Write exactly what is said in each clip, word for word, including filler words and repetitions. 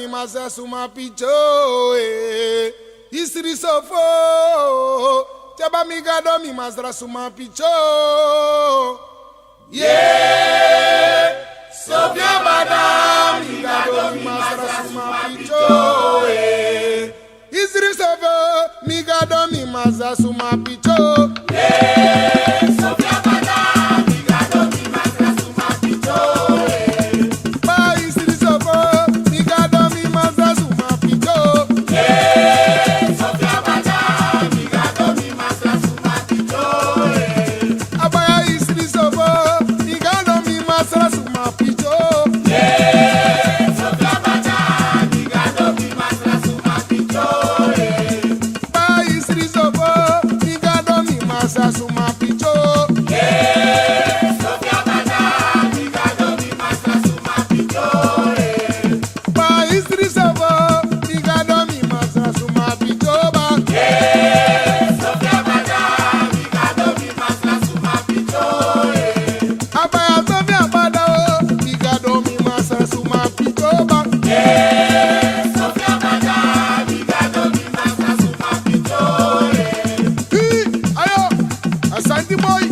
Masra suma pikin, eh. Isri sofo. Teba mi Gado mi Masra suma pikin. Ye, Sofia Bada, mi Gado mi Masra suma pikin, eh. Isri sofo, mi Gado mi Masra suma pikin. Ye, Sofia Bada, mi Gado mi Masra suma pikin, eh. Ba Isri sofo, mi Gado mi Masra suma pikin. Ye, Sofia Bada, mi Gado mi Masra suma pikin, eh. Abaya Isri sofo, mi Gado mi Masra suma pikin. Ye, Sofia Bada, mi Gado mi Masra suma pikin, eh. Ba Isri sofo, mi Gado mi Masra suma pikin. Ye, Sofia Bada, mi Gado mi Masra suma pikin, eh. Ba Isri sofo, mi Gado mi Masra suma pikin ba. Ye, Sofia Bada, mi Gado mi Masra suma pikin, eh. Abaya Sofia Bada o, mi Gado mi Masra suma pikin ba. Ye, Sofia Bada, mi Gado mi Masra suma pikin, eh. Hi, ayo, Asante boy.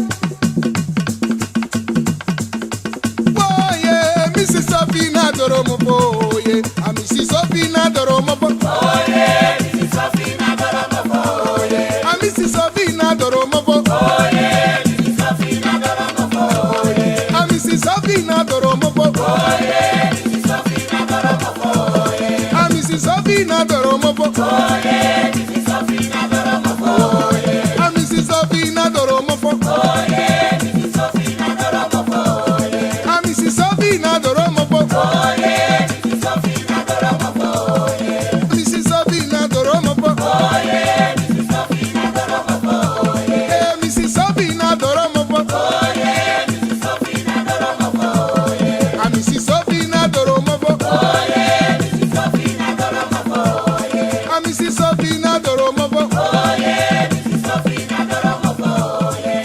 Boye, mi si Sofina doromo boye. A mi si Sofina doromo bo. Boye, mi si Sofina doromo boye. A mi si Sofina doromo bo. Boye, mi si Sofina doromo boye. A mi si Sofina doromo bo. Boye, mi si Sofina doromo boye. A mi si Sofina doromo bo. Boye, mi si Sofina doromo boye. A mi si Sofina doromo bo. Boye, mi si Sofina doromo boye. A mi si Sofina doromo bo. Boye, mi si Sofina doromo boye. Mi si Sofina doromo bo. Boye, mi si Sofina doromo boye. Eh, mi si Sofina doromo bo. Boye, mi si Sofina doromo boye. A mi si Sofina doromo bo. Boye, mi si Sofina doromo boye. A mi si Sofina doromo bo. Boye, mi si Sofina doromo boye.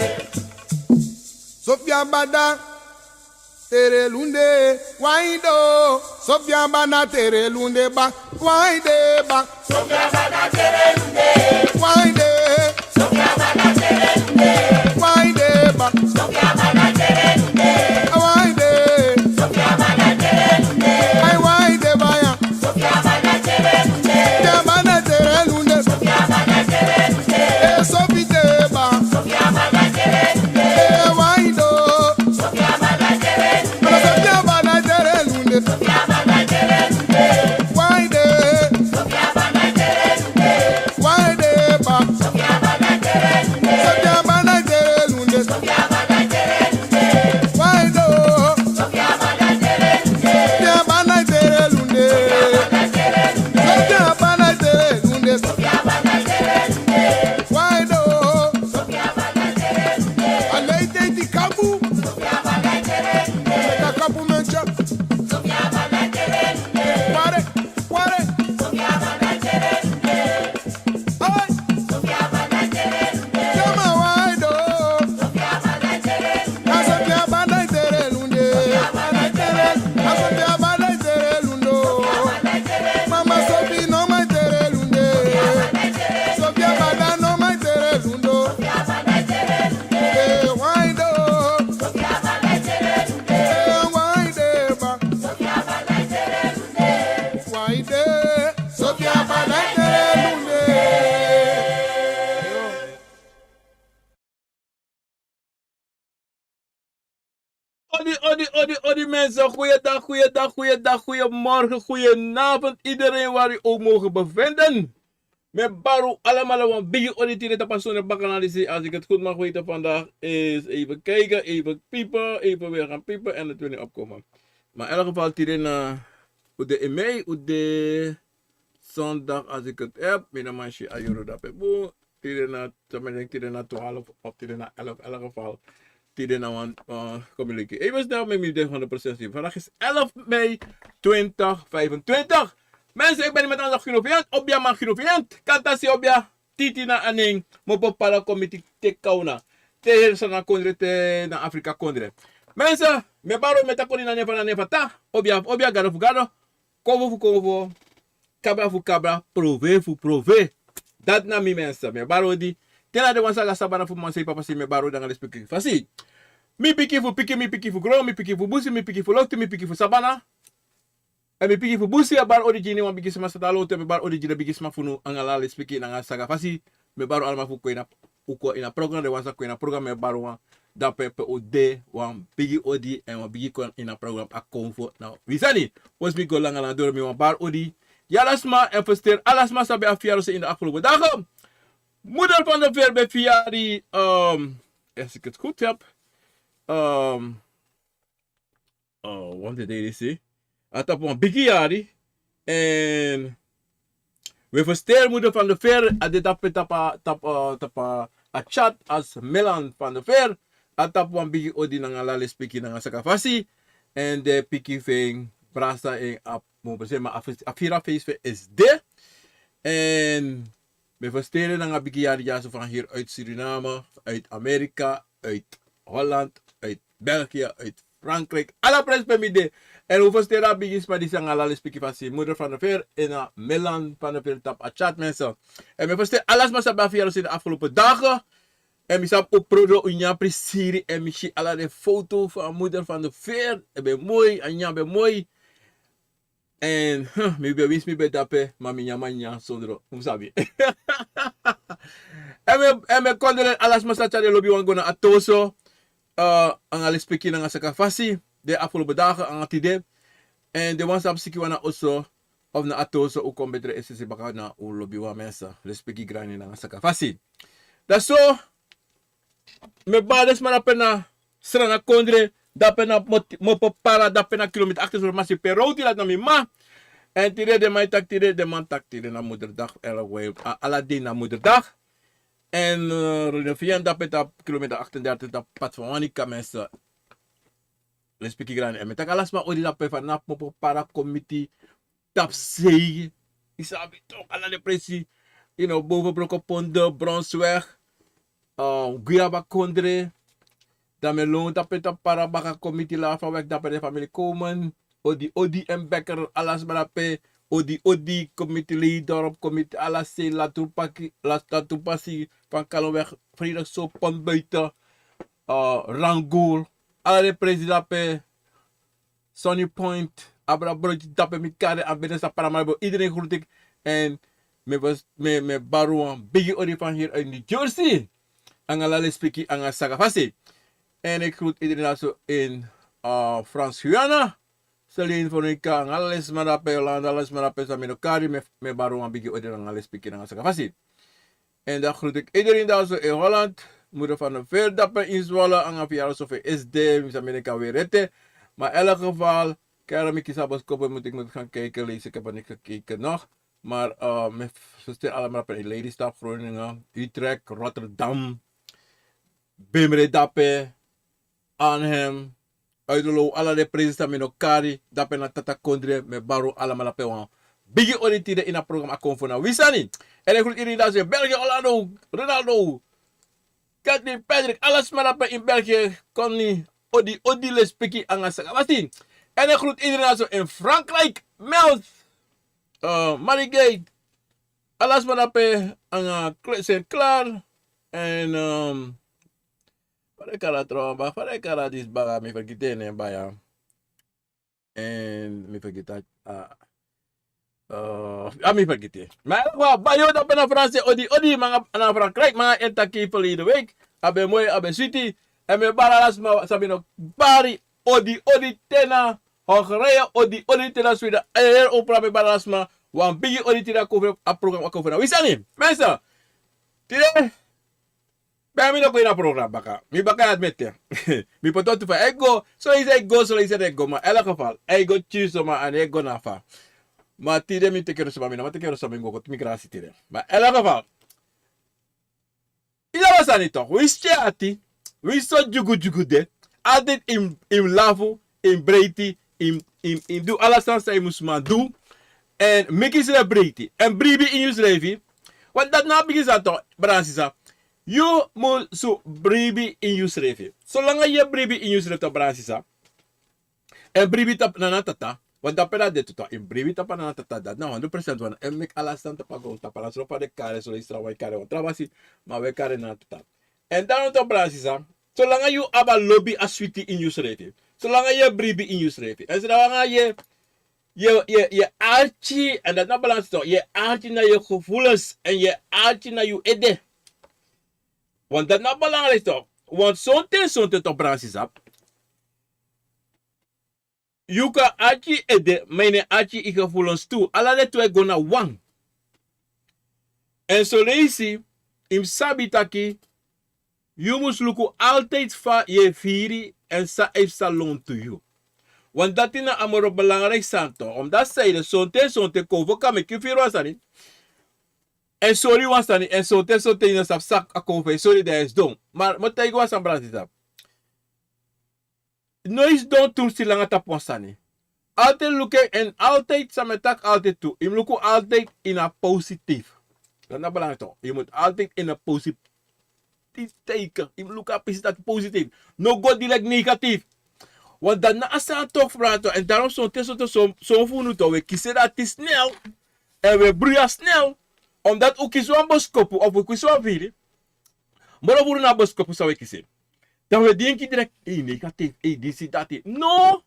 Sofia Bada, tere lunde, waido. Sofia Bada, tere lunde ba, waide ba. Sofia Bada, tere lunde. Waide. Sofia Bada, tere lunde. Waide ba. Sofia Bada, tere lunde. Waide. Sofia Bada, tere lunde. Ai waide ba ya. Sofia Bada, tere lunde. Sofia Bada, tere lunde. Sofia Bada, tere lunde. Eh, Sofi te ba. Sofia Bada, tere lunde. Eh, waido. Sofia Bada, tere lunde. Sofia Bada, tere lunde. Sofia Bada, tere lunde. Waide. Sofia Bada, tere lunde. Waide ba. Sofia Bada, tere lunde. Sofia Bada, tere lunde. Sofia Bada, tere lunde. Waido. Sofia Bada, tere lunde. Sofia Bada, tere lunde. Sofia Bada, tere lunde. Sofia Bada, tere lunde. Waido. Sofia Bada, tere lunde. A lei te di kapu. Sofia Bada, tere lunde. Meki a kapu mencha. Sofia Bada, tere lunde. Ware, ware. Sofia Bada, tere lunde. Ai. Sofia Bada, tere lunde. Yama waido. Sofia Bada, tere lunde. A Sofia Bada, tere lunde. Sofia Bada, tere lunde. A Sofia Bada, tere lunde. Mama Sofi no mai tere lunde. Sofia Bada no mai tere lunde. Eh, waido. Eh, waide ba. Waide. Sofia Bada, tere lunde. Odi, odi, odi, odi mensen. Goeiedag, goeiedag, goeiedag, goeiemorgen, goedenavond. Iedereen waar u ook mogen bevinden. Mi e bari un alamala wan bigi odi tide tapu a sonde bakana disi. Als ik het goed mag weten, vandaag is even kijken, even piepen, even weer gaan piepen en het weer niet opkomen. Maar in elk geval, tide na un de e mei, un de zondag, als ik het heb, mi no man si a yuru dape bun. Tide na, so mi denki tide na twaalf of tide na elf, in elk geval. Tide na wan, eh, communicatie. Even snel, mi mi de honderd procent zeker. Vandaag is elf mei twintig vijfentwintig. Mensen, ik ben hier met Anza Ginoviant, Obia man Ginoviant. Kantasi Obia, Titi na a nen, mi opo para kon miti te kauna. Te heri Sranan kondre, te na Afrika kondre. Mensen, mi e bari un, mi e taki odi na nen fu na nen fu Tata, Obia, Obia, Gado fu Gado. Konfo fu konfo, kabra fu kabra, prove fu prove. Dati na mi, mensen. Mi e bari odi. Te na den wan saka sabana fu mansei papa si, mi e bari odi nanga lespeki fasi. Mi pikin fu pikin, mi pikin fu gron, mi pikin fu busi, mi pikin fu loktu, mi pikin fu sabana. Èn mi pikin fu busi e bari odi gi ini wan bigisma sata lontu, mi e bari odi gi den bigisma fu unu nanga ala lespeki nanga saka fasi. Mi e bari un alaman fu kon ini a, un kon ini a program, den wan sa kon ini a program, mi e bari un dape pe un de, wan bigi odi èn wan bigi kon ini a program a konfo na wi sani. Fosi mi go langa langa doro, mi wani bari odi gi ala sma èn felisiteri ala sma san ben abi fiyari so ini a afgelopen dagen. Moeder van de Veer ben fiyari, ehm, als ik het goed heb, ehm, Oh, wan de dei disi. A tapu wan bigi yari. Èn wi felisiteri moeder van de Veer, a de tapu, tapu, tapu, tapu a chat als Melan van de Veer. A tapu wan bigi odi nanga ala lespeki nanga saka fasi. Èn den pikin fu en, brasa en, a, mo ben sema, a fira feisi fu en esi de. Èn mi felisiteri nanga bigi yari dyaso van hier uit Suriname, uit Amerika, uit Holland, uit België, uit Frankrijk. Ala presi pe mi de. Èn un felisiteri a bigisma disi nanga ala lespeki fasi, moeder van de Veer, èn a Melan van de Veer tapu a chat, mensen. Èn mi felisiteri ala sma san ben abi fiyari so ini a afgelopen dagen. Èn mi sabi un prodo, un nyan prisiri, èn mi si ala den foto fu a moeder van de Veer. A ben moi, a nyan ben moi. Èn, huh, mi ben winsi mi ben dape, ma mi nyan man nyan sondro, un sabi. Èn mi, èn mi e kondre ala sma san tyari den lobiwan go na a toso, eh, nanga lespeki nanga saka fasi, den afgelopen dagen nanga tide. Èn den wan san abi sikiwan na oso, of na a toso, un kon betre es'esi baka na un lobiwan, mensen. Lespeki grani nanga saka fasi. Dati so, mi e bari den sma dape na Sranan kondre, dape na Mot-, Mopopara, dape na kilomita akti, so masi pe rowti, dati na mi mama. Èn tide den man e taki tide, den man taki tide na moederdag, ala, a, ala dei na moederdag. Èn, eh, René Vian dape tapu kilomita achtendertig, tapu pad van Wanica, mensen. Lespeki grani. Èn mi e taki ala sma odi dape, fanafu Mopopara, Komiti, tapu sei. Yu sabi toch, ala den presi. You know, boven Brokopondo, Bronsweg, eh, Guyaba kondre. Dan mi e lon dape tapu Para baka, Komiti, Lafaweg, dape den famiri Komen. Odi, odi, èn Bekker, ala sma dape. Odi, odi, Komiti, Leidorp, Komiti, ala sei, Latrupaki, La-, Latrupasi, Van Kallenweg, Vredeszoom, Pontbuiten, eh, Rangoon. Ala den presi dape. Sunny Point, Abra Broki, dape mi kari, a Benin, Saparamaribo, iedereen groet ik. Èn mi, mi, mi e bari wan bigi odi van hier uit New Jersey. Nanga ala lespeki nanga saka fasi. En ik groet iedereen also in, eh, Frans Guyana. Celine, Veronica, nanga ala den sma dape, Yolanda, ala den sma dape san mi no kari, mi, mi e bari wan bigi odi nanga ala lespeki nanga saka fasi. En dan groet ik iedereen daar zo in Holland. Moeder van de Veer dape in Zwolle, nanga verjaardag zo veel S D, mi sa mi kan weer eten. Maar in elk geval, Kerel, mi kisi a boskopu, moet ik moet gaan kijken, lezen, ik heb er niet gekeken nog. Maar, eh, mi ferstan ala sma dape in Lelystad, Groningen, Utrecht, Rotterdam, Bimre dape, Arnhem, Uiterloo, ala den presi san mi no kari, dape na Tata Kondre, mi e bari un alamala dape wan bigi odi tide ini a program Akomfo na Wi Sani. En ik groet iedereen daar zo in België, Orlando, Ronaldo, Kathleen, Patrick, ala sma dape in België, Connie, odi, odi, lespeki nanga saka fasi. En ik groet iedereen daar zo in Frankrijk, Mels, eh, Marigate, ala sma dape nanga Kle-, Saint Clair, en, ehm, fa den e kari a trawan baka, fa den e kari a disi baka, mi fergiti en nen baya. En mi fergiti a, a, a, mi fergiti en. Ma, wa, Bayo dape na Franse, odi, odi, mi nanga, na Frankrijk, mi nanga en taki verleden week. A ben moi, a ben switi. En mi e bari ala sma san mi no bari, odi, odi te na Hongarije, odi, odi te na Sweden. Ayer opra mi e bari ala sma wan bigi odi tide a Akomfo, a program Akomfo na Wi Sani. Mensen, tide, ben mi no go ini a program baka. Mi baka ya mete. Mi poti tu fa e go. So yu sa e go, so yu sa e go, ma in elk geval, e go tyuso, ma a no e go na fa. Ma tide mi teki rust, ma mi no man teki rust, mi go koti mi grasi tide. Ma in elk geval, yu sabi wan sani toch. Winsi tyari ati, winsi so dyugudyugu de, altijd yu mus, yu mus lafu, yu mus breiti, yu mus, yu mus, yu mus du ala sani san yu mus man du. En meki yusrefi breiti. En bribi ini yusrefi. Want dati na a bigi sani toch, brada sisa. Yu musu bribi ini yusrefi. Solanga yu e bribi ini yusrefi toch, brada sisa. En bribi tapu nana tata. Want dan pe dati de tu, toch, yu mus bribi tapu a Nana Tata, dati na hondro procent. Want en meki ala sani tapu a gow, tapu ala srofa den kari, so leisi trawan e kari wan tra wasi, ma wi e kari Nana Tata. Èn dan no, toch, brada sisa, solanga yu abi a lobi, a switi ini yusrefi, solanga yu e bribi ini yusrefi, èn solanga yu e, yu e, yu e, yu e arki, èn dati na belangrijk, toch, yu e arki na yu gevoelens, èn yu e arki na yu ede. Want dati na belangrijk, toch. Want sonten, sonten, toch, brada sisa, yu kan arki yu ede, ma yu no e arki yu gevoelens tu. Ala den tu e go na wan. Èn soleisi yu mus sabi taki yu mus luku altijd fa yu e firi èn san e psa lontu yu. Want dati na a moro belangrijk sani, toch. Omdat zij de sonten, sonten kowvo kan meki yu firi wan sani. Èn sori wan sani, èn sonten, sonten yu no sabi san a kowvo e sori, dan yu e sidon. Maar mi o taigi wan sani, brada sisa. No e sidon tu mus si langa tapu wan sani. Altijd luku en, en altijd, san mi e taki altijd tu, yu mus luku altijd ini a positief. Dati na belangrijk, toch. Yu mus altijd ini a positief teken. Yu mus luku a pisi taki positief. No go direct negatief. Want dati na a sani, toch, fu brada, toch. Èn daarom sonten, sonten, son, son fu unu, toch, wi e kisi dati snel. Èn wi e bruya snel. Omdat un kisi wan boskopu of un kisi wan firi, moro furu na a boskopu san wi e kisi, dan wi e denki direct, ei, negatief, ei, disi, dati. No.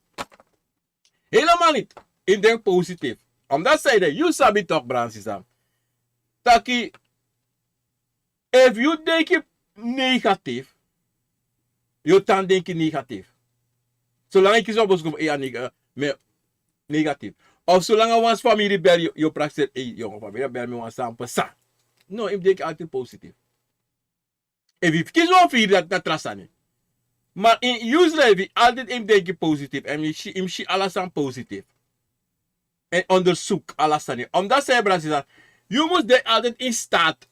Helemaal niet. Yu mus denki positief. Omdat zij de, yu sabi toch, brada sisa, taki efu yu denki negatief, yu o tan denki negatief. Solanga yu kisi wan boskopu, ei, a neg-, eh, mi e negatief. Of solanga wan famiri bel yu, yu o prakseri, ei, yu famiri bel mi, wan sani pasa. No, yu mus denki altijd positief. Efu yu kisi wan firi, dati na tra sani. Maar in yusrefi altijd yu mus denki positief. Èn yu mus si, yu mus si ala sani positief. Èn onderzoek ala sani. Omdat zij, brada sisa, yu mus de altijd in staat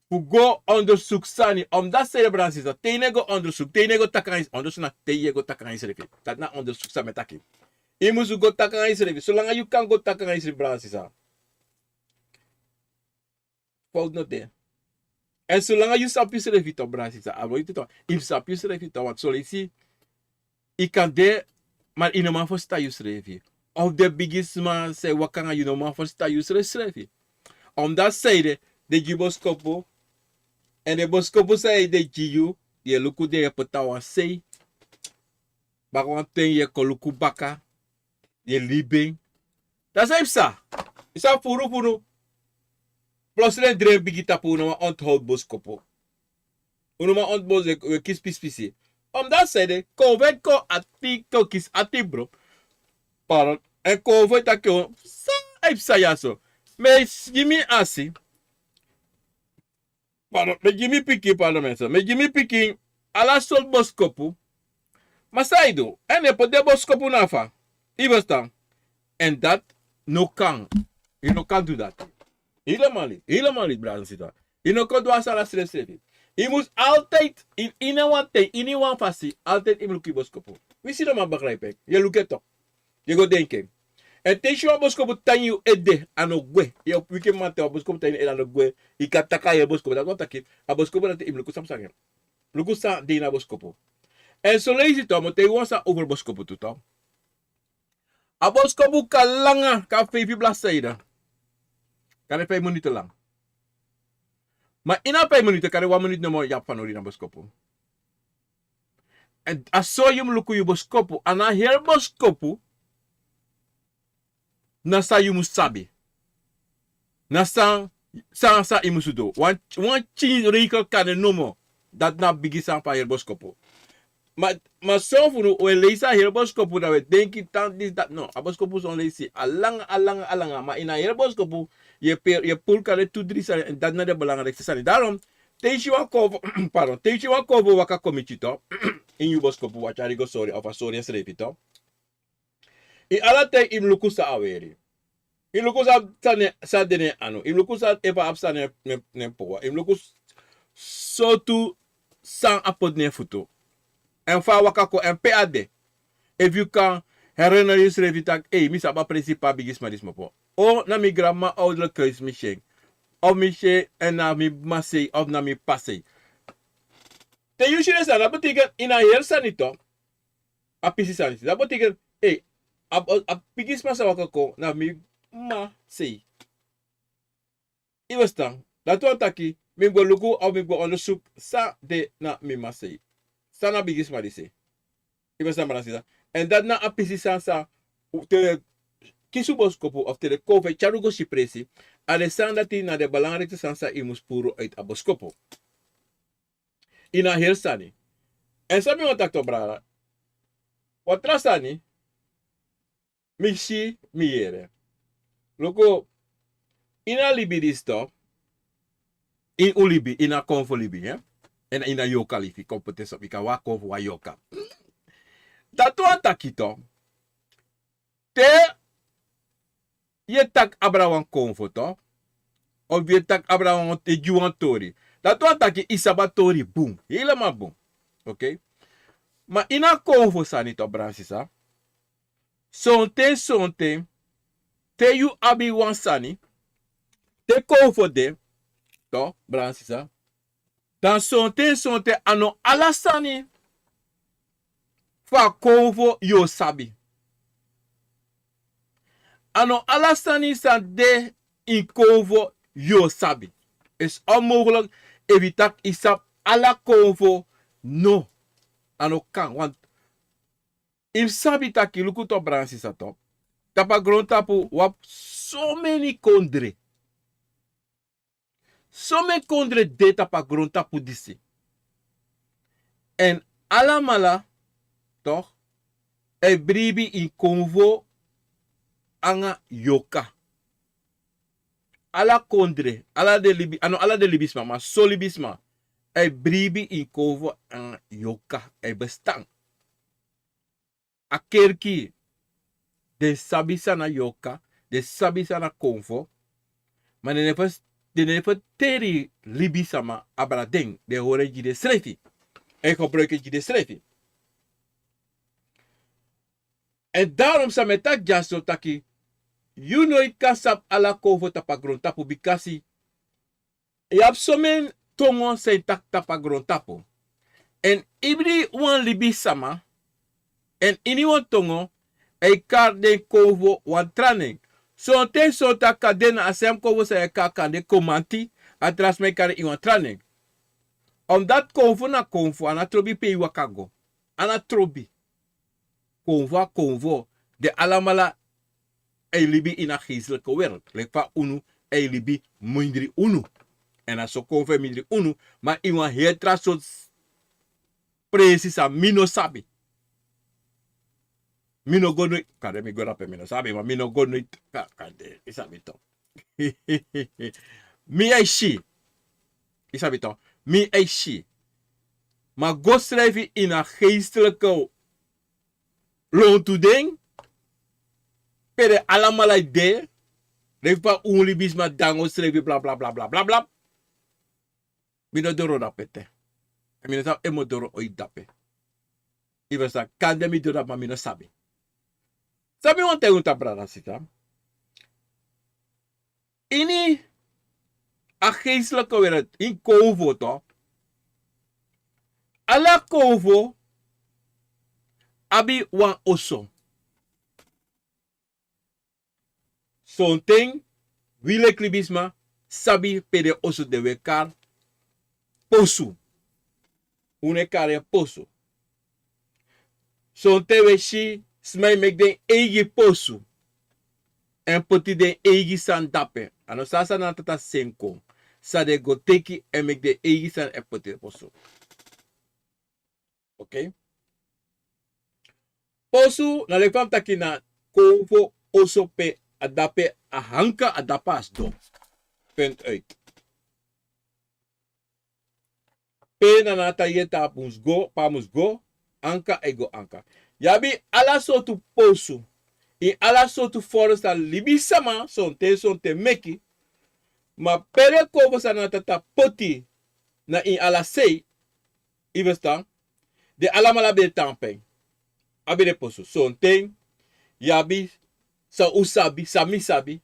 fu go onderzoek sani. Omdat zij, brada sisa, te yu no e go onderzoek, te yu no e go taki nanga yu, onderzoek na te yu e go taki nanga yusrefi. Dati na onderzoek san mi e taki. Yu mus go taki nanga yusrefi. Solanga yu kan go taki nanga yusrefi, brada sisa, fout no de. Èn solanga yu sabi yusrefi, toch, brada sisa, a moiti, toch. Yu mus sabi yusrefi, toch, want soleisi yu kan de, maar yu no man ferstan yusrefi. Of den bigisma san e waka nanga yu no man ferstan yusrefi. Omdat zij de, den gi yu boskopu. Èn den boskopu san den gi yu, yu e luku den, yu e poti na wan sei. Baka wan ten yu e kon luku baka, yu e libi en. Dati san e psa. Yu sabi, furu furu, plotseling dren bigin tapu, un no man onthoud boskopu. Un no man onthoud, un e kisi pisi pisi. Omdat zij de, kon wi kon ati, kon kisi ati, bro. Pardon. Èn kon wi taki, san e psa ya so. Mi e gi mi asi. Pardon, mi e gi mi pikin, pardon, mensen. Mi e gi mi pikin ala sortu boskopu. Ma san yu du, èn yu e poti den boskopu na fa, yu ferstan. Èn dati no kan. Yu no kan du dati. Helemaal niet, helemaal niet, brada, sisa. Yu no kan du a sani srefsrefi. Yu mus altijd, in, ini wan ten, ini wan fasi, altijd yu mus luku yu boskopu. Winsi yu no man begrijp en, yu e luku en toch. Yu e go denki en. Èn te yu si wan boskopu tan ini yu ede, a no gwe. Yu e wiki, ma te wan boskopu tan ini yu ede, a no gwe. Yu kan taki a heri boskopu. Dati wani taki, a boskopu dati yu mus luku san psa nanga en. Luku san de ini a boskopu. Èn soleisi toch, mi o taigi wan sani over boskopu tu toch. A boskopu kan langa, kan feifi bladzijde. Kan de feifi minuten lang. Ma ini a feifi minuten kan de wan minuten nomo yu abi fanowdu ini a boskopu. Èn a so yu mus luku yu boskopu, a no a heri boskopu na san yu mus sabi. Na san, san, san yu mus du. Wan, wan pikin regel kan de nomo. Dati na a bigi sani fu a heri boskopu. Ma, ma son fu unu, un e leisi a heri boskopu, dan un e denki tan disi dati, no. A boskopu son leisi a langa, a langa, a langa. Ma ini a heri boskopu, yu e pe-, yu e puru kan de tu dri sani, èn dati na den belangrijkste sani. Daarom, te yu si wan kowfu, pardon, te yu si wan kowfu waka kon miti yu toch, ini yu boskopu, wan tyari go sori, of a sori ensrefi toch. Yu ala ten yu mus luku san a weri. Yu mus luku san, san de na en anu. Yu mus luku san, efu a abi san na en, na en, na en powa. Yu mus luku s-, sortu san a poti na en futu. Èn fa a waka kon, èn pe a de. Efu yu kan herinner yusrefi taki, ei, mi sabi a presi pe a bigisma disi kmopo. O na mi granmama ouderlijk huis mi si en. Of mi si en, èn na mi masei, of na mi pasei. Te yu si den sani, dati betekent ini a heri sani toch. A pisi sani. Dati betekent, ei, a, a, a pikin sma sa waka kon na mi ma sei. I bestan? Dati wani taki mi go luku, a mi go ondersuku san de na mi ma sei. San na bigi sma disi. I bestan, brada sisa? Èn dati na a pisi sani san te kisi un boskopu of te den kon fu e tyari un go si presi. A den sani dati na den belangriki sani san i mus puru uit a boskopu. Ini a heri sani. Èn san mi wani taki tu, brada, wan tra sani. Mi si, mi yere. Luku, ini a libi disi tu, ini un libi, ini a konfo libi, hè? Èn ini a yoka libi, kon poti en so, bika wan konfo, wan yoka. Dati wani taki tu, te yu e taki abra wan konfo tu, of yu e taki abra wan, e gi wan tori. Dati wani taki yu sabi a tori bun, helemaal bun. Oké? Ma ini a konfo sani tu, brada sisa, sonten, sonten, te yu abi wan sani, te konfo de tu, brada sisa, dan sonten, sonten a no ala sani fu a konfo yu o sabi. A no ala sani san de ini konfo yu o sabi. Is onmogelijk efu yu taki yu sabi ala konfo. No. A no kan, want yu mus sabi taki, luku tu, brada sisa, tu, tapu a grontapu wi abi so meni kondre. So meni kondre de tapu a grontapu disi. Èn alamala, toch, e bribi ini konfo anga yoka. Ala kondre, ala den libi, a no ala den libisma, ma son libisma e bribi ini konfo anga yoka, e bestan. A kerki, den sabi san na yoka, den sabi san na konfo, ma den never, den never teri libisama abra den, den hori en gi densrefi. En gebruik en gi densrefi. Èn daarom san mi e taki dyaso taki, yu noiti kan sabi ala konfo tapu a grontapu, bikasi yu abi so meni tongo san e taki tapu a grontapu. Èn ibri wan libisama, èn ini wan tongo, e kari den konfo wan tra nen. Sonten, sonten a kan de na a sem konfo san yu e kari, a kan de Komanti, a tra sma e kari en wan tra nen. Omdat konfo na konfo, a no trobi pe yu waka go. A no trobi. Konfo a konfo, den alamala e libi ini a geestelijke wereld. Leki fa unu e libi mindri unu. Èn a so konfo e mindri unu, ma ini wan heri tra sortu presi san mi no sabi. Mi no go noiti, kande mi go dape, mi no sabi, ma mi no go noiti, ka-, kande, yu sabi toch. Mi e si. Yu sabi toch. Mi e si. Ma go srefi ini a geestelijke lontu den, pe den alamala e de, leki fa un libisma dango srefi, bla, bla, bla. Mi no doro dape te. Èn mi no sabi efu mi o doro oiti dape. Yu ferstan, kande mi doro dape, ma mi no sabi. San mi wani taigi unu, brada, sisa? Ini a geestelijke wereld, ini konfo toch, ala konfo abi wan oso. Sonten wi leki libisma sabi pe den oso de, wi e kari posu. Un e kari en posu. Sonten wi e si sma e meki den eigi posu èn poti den eigi sani dape. A no sani san Nana Tata seni kon. San den go teki èn meki den eigi sani èn poti den posu. Oké? Posu na leki fa mi taki na konfo oso pe a dape a anka, a dape a sidon. Punt uit. Pe Nana Tata yere taki a mus go, pe a mus go, anka e go anka. Yu abi ala sortu posu, ini ala sortu vorm san libisama sonten sonten meki, ma pe den konfo san Nana Tata poti na ini ala sei, yu ferstan, den alamala abi den tanpen, abi den posu. Sonten yu abi san un sabi, san mi sabi,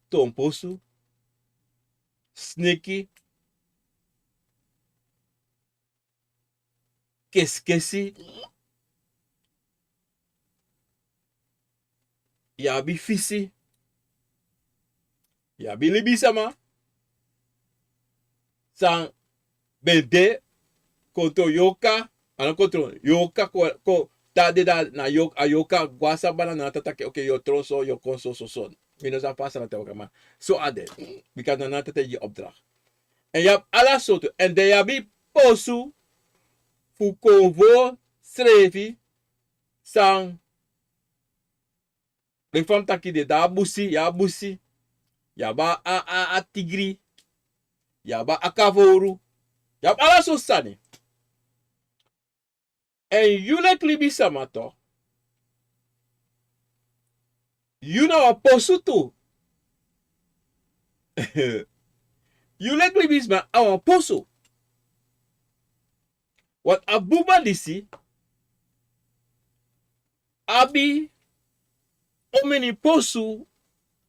tonposu, sneki, kesikesi, yu abi fisi, yu abi libisama san ben de kontro yoka, a no kontro yoka, kon, kon tan de, dan na yoka, a yoka go a sabana, na a tata taki: "Oké, yu o tron so, yu o kon so, so, so." Mi no sabi fa a sani dati e waka, ma so a de. Bika na a tata e gi opdracht. Èn yu abi ala sortu. Èn den yu abi posu fu konfo srefi san, leki fa mi taki, den de a busi, yu abi busi, yu abi a, a, a tigri, yu abi a kafowru, yu abi ala sortu sani. Èn yu leki libisama tu, yu na wan posu tu. Yu leki libisma a wan posu. Want a buba disi abi omeni posu,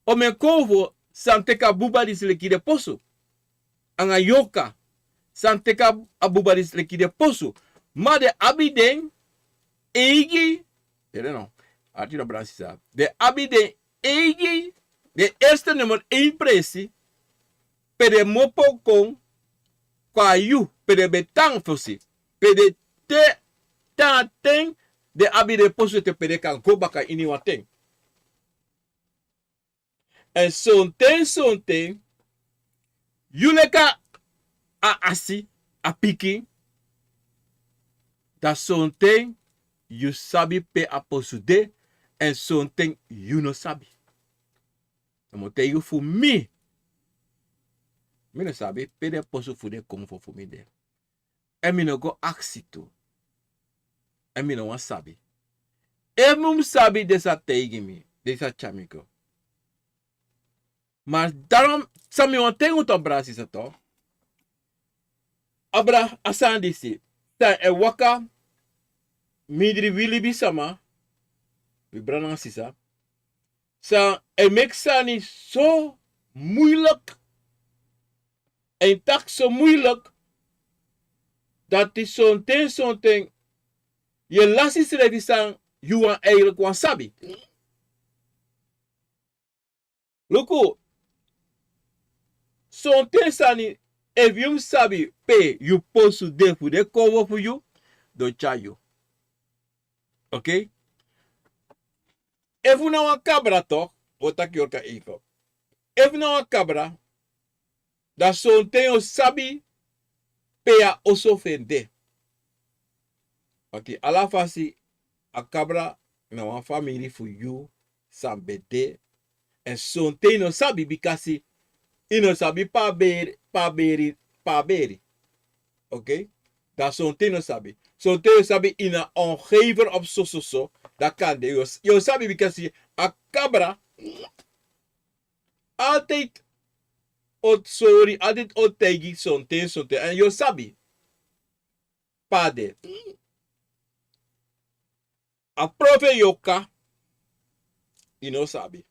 omeni konfo san teki a buba disi leki den posu. Anga yoka san teki a, a buba disi leki den posu. Ma den abi den eigi, yu no, ati no, brada, sisa. Den abi den eigi, den eerste nummer één presi, pe den mopo kon, kon na yu, pe den ben tan fosi, pe den te, te na ten den abi den posu ete, pe den kan go baka ini wan ten. Èn sonten, sonten, yu leki a asi, a pikin, dan sonten yu sabi pe a posu de, èn sonten yu no sabi. Mi o taigi yu fu mi. Mi no sabi pe den posu fu den konfo fu mi de. Èn mi no go aksi tu. Èn mi no wani sabi. Efu mi mus sabi, den sa taigi mi, den sa tyari mi go. Ma daarom san mi wani taigi un tu, brada, sisa, tu. Abra, a sani disi san e waka mindri wi libisama, wi brada nanga sisa, san e meki sani so moeilijk. Èn taki so moeilijk, dati sonten, sonten yu e lasi yusrefi san yu wani, eigenlijk wani sabi. Luku, sonten sani, efu yu mus sabi pe yu posu de fu den konfo fu yu, den o tyari yu. Oké? Efu na wan kabra tu, wi o taki yorka even. Efu na wan kabra, dan sonten yu o sabi pe a oso fu en de. Oké, ala fasi a kabra na wan famiri fu yu san ben de. Èn sonten yu no sabi, bikasi yu no sabi pe a beri, pe a beri, pe a beri. Oké? Dan sonten yu no sabi. Sonten yu o sabi ini a omgeving of so, so, so. Dan kande yu o, yu o sabi, bikasi a kabra altijd o sori, altijd o taigi sonten, sonten. Èn yu o sabi pe a de. A profe yoka, yu no sabi.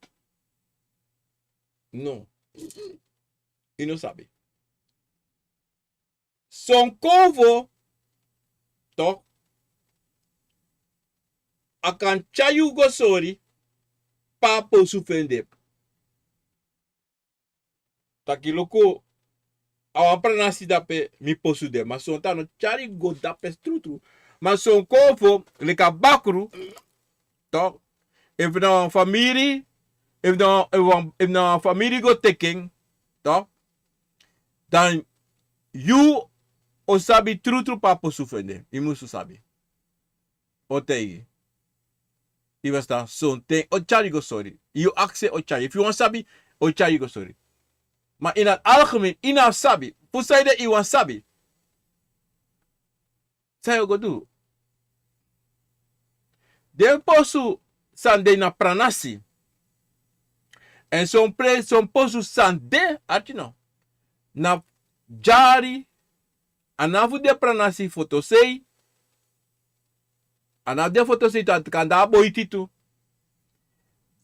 No. Yu no sabi. Son konfo, toch, a kan tyari yu go sori pe a posu fu en de. Taki luku, a wan pranasi dape mi posu de, ma sonten a no tyari go dape trutru. Ma son konfo, leki a bakru, toch, efu na wan famiri, efu na wan, efu na wan, efu na wan famiri go teki en, toch, dan yu o sabi trutru pe a posu fu en de, yu musu sabi. O taigi. Yu e ferstan, sonten o tyari go sori. Yu aksi, o tyari. Efu yu wani sabi, o tyari go sori. Ma ini a algemeen, yu no abi sabi. Fu sanede yu wani sabi? San yu o go du? Den posu san de na pranasi. Èn son pre, son posu san de, arki no, na dyari, a no abi fu de pranasi fotosei. A no abi de fotosei, dan a kan de a boiti tu.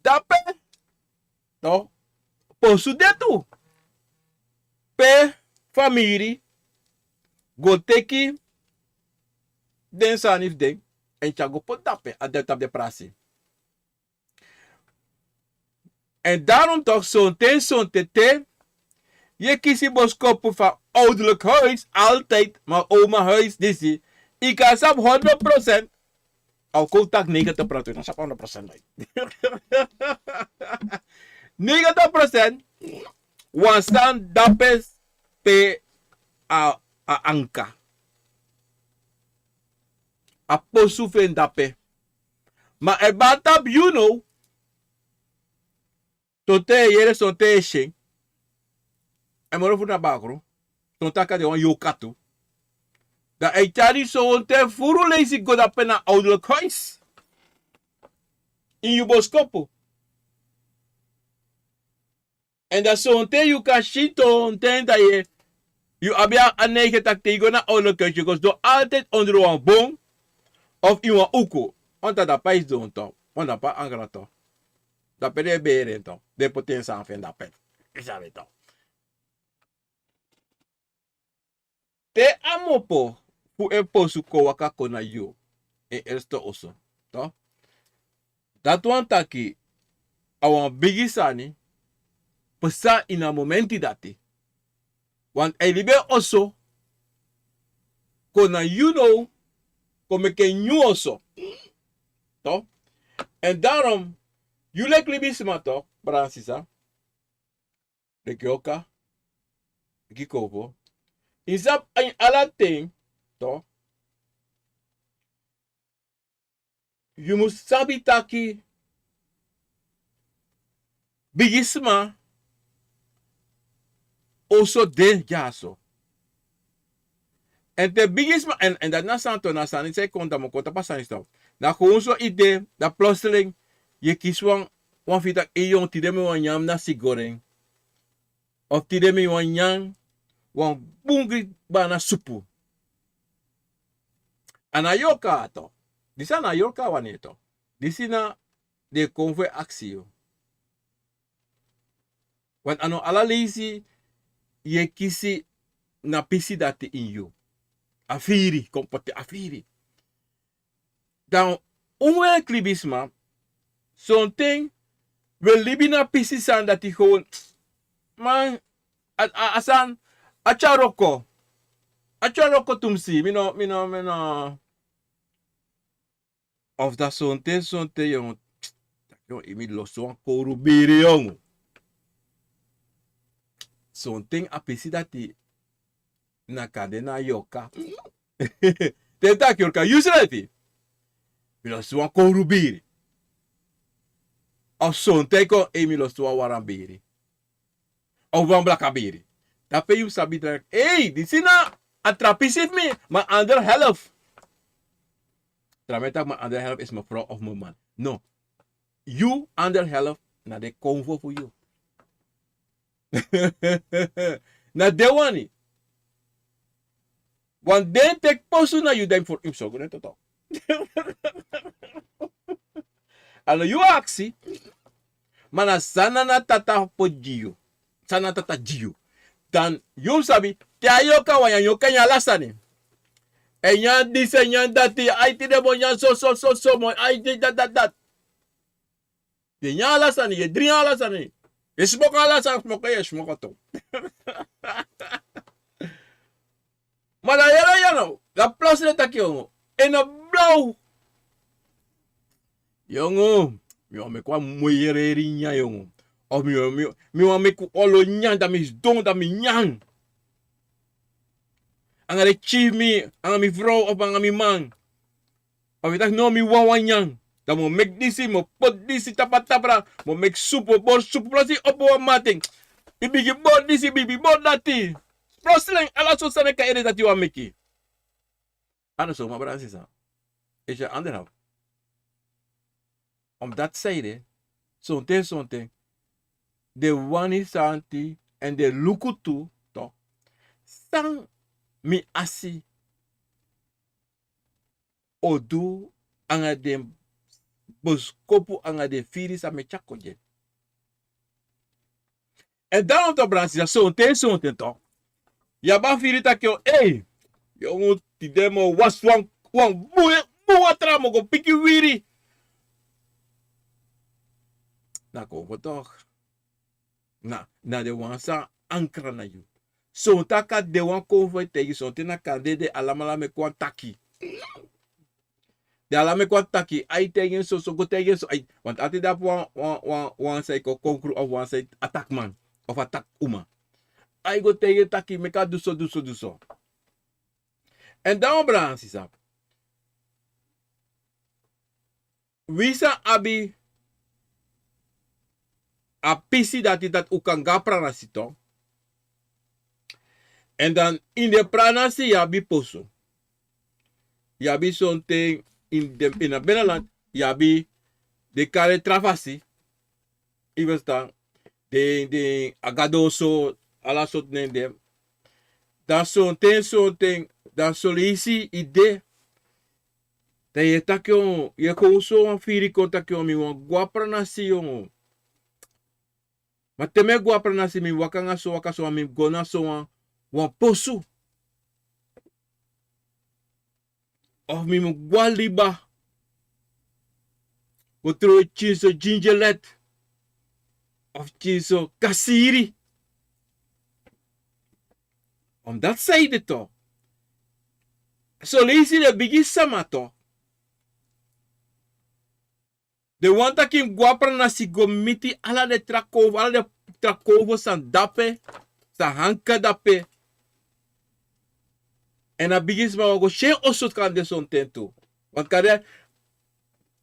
Dape, no, posu de tu. Pe famiri go teki den sani fu den, èn tyari go poti dape, a de tapu den prasi. En daarom toch, sonten, sonten te, yu e kisi boskopu fu a ouderlijk huis, altijd, ma oma huis, disi. Yu kan sabi honderd procent, a o kon taki negentig procent, no sabi honderd procent. Negentig procent, wan sani dape pe a, a anka. A posu fu en dape. Ma e bari tapu yu now, sonten e yere, sonten e si en. A e moro furu na bakru. Sonten a kan de wan yorka tu. Dan a e tyari sonten furu leisi go dape na ouderlijk huis. Ini yu boskopu. En dan sonten yu kan si sonten dan yu, yu abi a neigheid taki te yu go na ouderlijk huis, yu go sidon altijd onder wan bon of ini wan uku. Want dan dape a e sidon tu. Want dape a angra tu. Dape den e bere en tu. Den e poti en sani fu en dape. Yu sabi tu. Te a mopo fu en posu kon waka kon na yu, en eerste oso, toch? Dati wani taki a wan bigi sani pasa ini a momenti dati. Want a e libi en oso kon na yu now, kon meki en nyun oso. Toch? En daarom, yu leki libisma toch, brada nanga sisa, leki yorka, leki kownu. Yu sabi, ini ala ten, toch, yu mus sabi taki bigisma oso de dyaso. En te bigisma, en, en dati na sani tu, na sani san e kon, dan mi o kon tapu a sani, stop. Na gewoon so yu de, dan plotseling yu e kisi wan, wan firi taki, ei yongu, tide mi wani nyan mi nasi goreng. Of tide mi wani nyan wan bun gri banana supu. A na yorka tu. Disi a na yorka wani tu. Disi na den e kon fu e aksi yu. Want a no ala leisi yu e kisi na pisi dati ini yu. A firi, kon poti a firi. Dan un, un leki libisma, sonten wi e libi na pisi sani dati gewoon, man, a, a, a sani, a tyari wroko. A tyari wroko tumsi, mi no, mi no, mi no. Of dan sonten, sonten, yongu, taki, yongu, yu mus losi wan kowru biri, yongu. Sonten a pisi dati na kande na yorka. Te yu taki yorka, yusrefi. Mi losi wan kowru biri. Of sonten kon, ei, mi losi wan waran biri. Of wan blaka biri. Dape yu sabi taki, ei, disi na a tra pisi fu mi, ma ander helft. Tra mi e taki ma ander helft is mi frow of mi man. No. Yu ander helft na den konfo fu yu. Na den wani. Want den teki posu na yu, dan yu mus sorgu den toto. A no yu aksi, ma na san na tata poti gi yu. San na tata gi yu. Dan yu mus sabi, te a yorka wani nyan, yorka nyan ala sani. E nyan disi, e nyan dati, ai tide mi o nyan so, so, so, so, mi o, ai dati, dati, dati. Yu e nyan ala sani, yu e dringi ala sani. Yu e smoko ala sani, smoko yu e smoko tu. Ma dan yere yu no, dan plotseling taki yongu, en a blaw. Yongu, mi wani meki wan moi yere yere nyan yongu. Of mi, mi, mi wani meki olo nyan, dan mi sidon, dan mi nyan. Anga den pikin fu mi, anga mi frow of anga mi man. A wi taki no, mi wawan nyan. Dan mi o meki disi, mi o poti disi tapu a tabra, mi o meki supu, bori supu, plotseling opo wan maten. Mi bigin bori disi, mi bigin bori dati. Plotseling ala sortu sani e kon a ede dati yu wani meki. A no so, ma brada nanga sisa. Esi a ander helft. Omdat zij de, sonten, sonten, den wani santi, en den luku tu, toch. San mi asi o du anga den boskopu, anga den firi san mi e tyari kon gi en. En dan un, toch, brada nanga sisa, sonten, sonten, toch. Yu abi a firi taki, ei, yongu, tide mi o wasi wan, wan bun, bun watra, mi o go piki wiri. Na konfo, toch. Na, na den wan san ankra na yu. Sonten a kan de wan konfo e taigi, sonten na kande den alamala meki wan taki. Den ala meki wan taki, a e taigi en so, so go taigi en so, ai, want ati de abi wan, wan, wan, wan san e kon konkru of wan san e atakman of atak uma. A e go taigi en taki, meki a du so, du so, du so. Èn dan, o brada nanga sisa, wi sa abi a pisi dati, dati un kan go na pranasi tu. Èn dan ini den pranasi yu abi posu. Yu abi sonten ini den, ini a benaland, yu abi den kari en tra fasi. Yu e ferstan, den, den a gado oso, ala sortu nen de. Dan sonten, sonten, dan son leisi yu de. Dan yu e taki, o, yu e kon so wan firi kon taki, o, mi wani go na pranasi, o. Ma te mi e go na pranasi, mi waka nanga so waka so, ma mi go na so wan, wan posu. Of mi mu go na liba. Go trowe pikinso gingerbread. Of pikinso kasiri. Omdati san ede tu. Son leisi den bigi sama tu. Den wani taki mi go na pranasi go miti ala den tra konfo, ala den tra konfo san de ape, san ankra de ape. Èn a bigisma wani go si en oso kande sonten tu. Want kande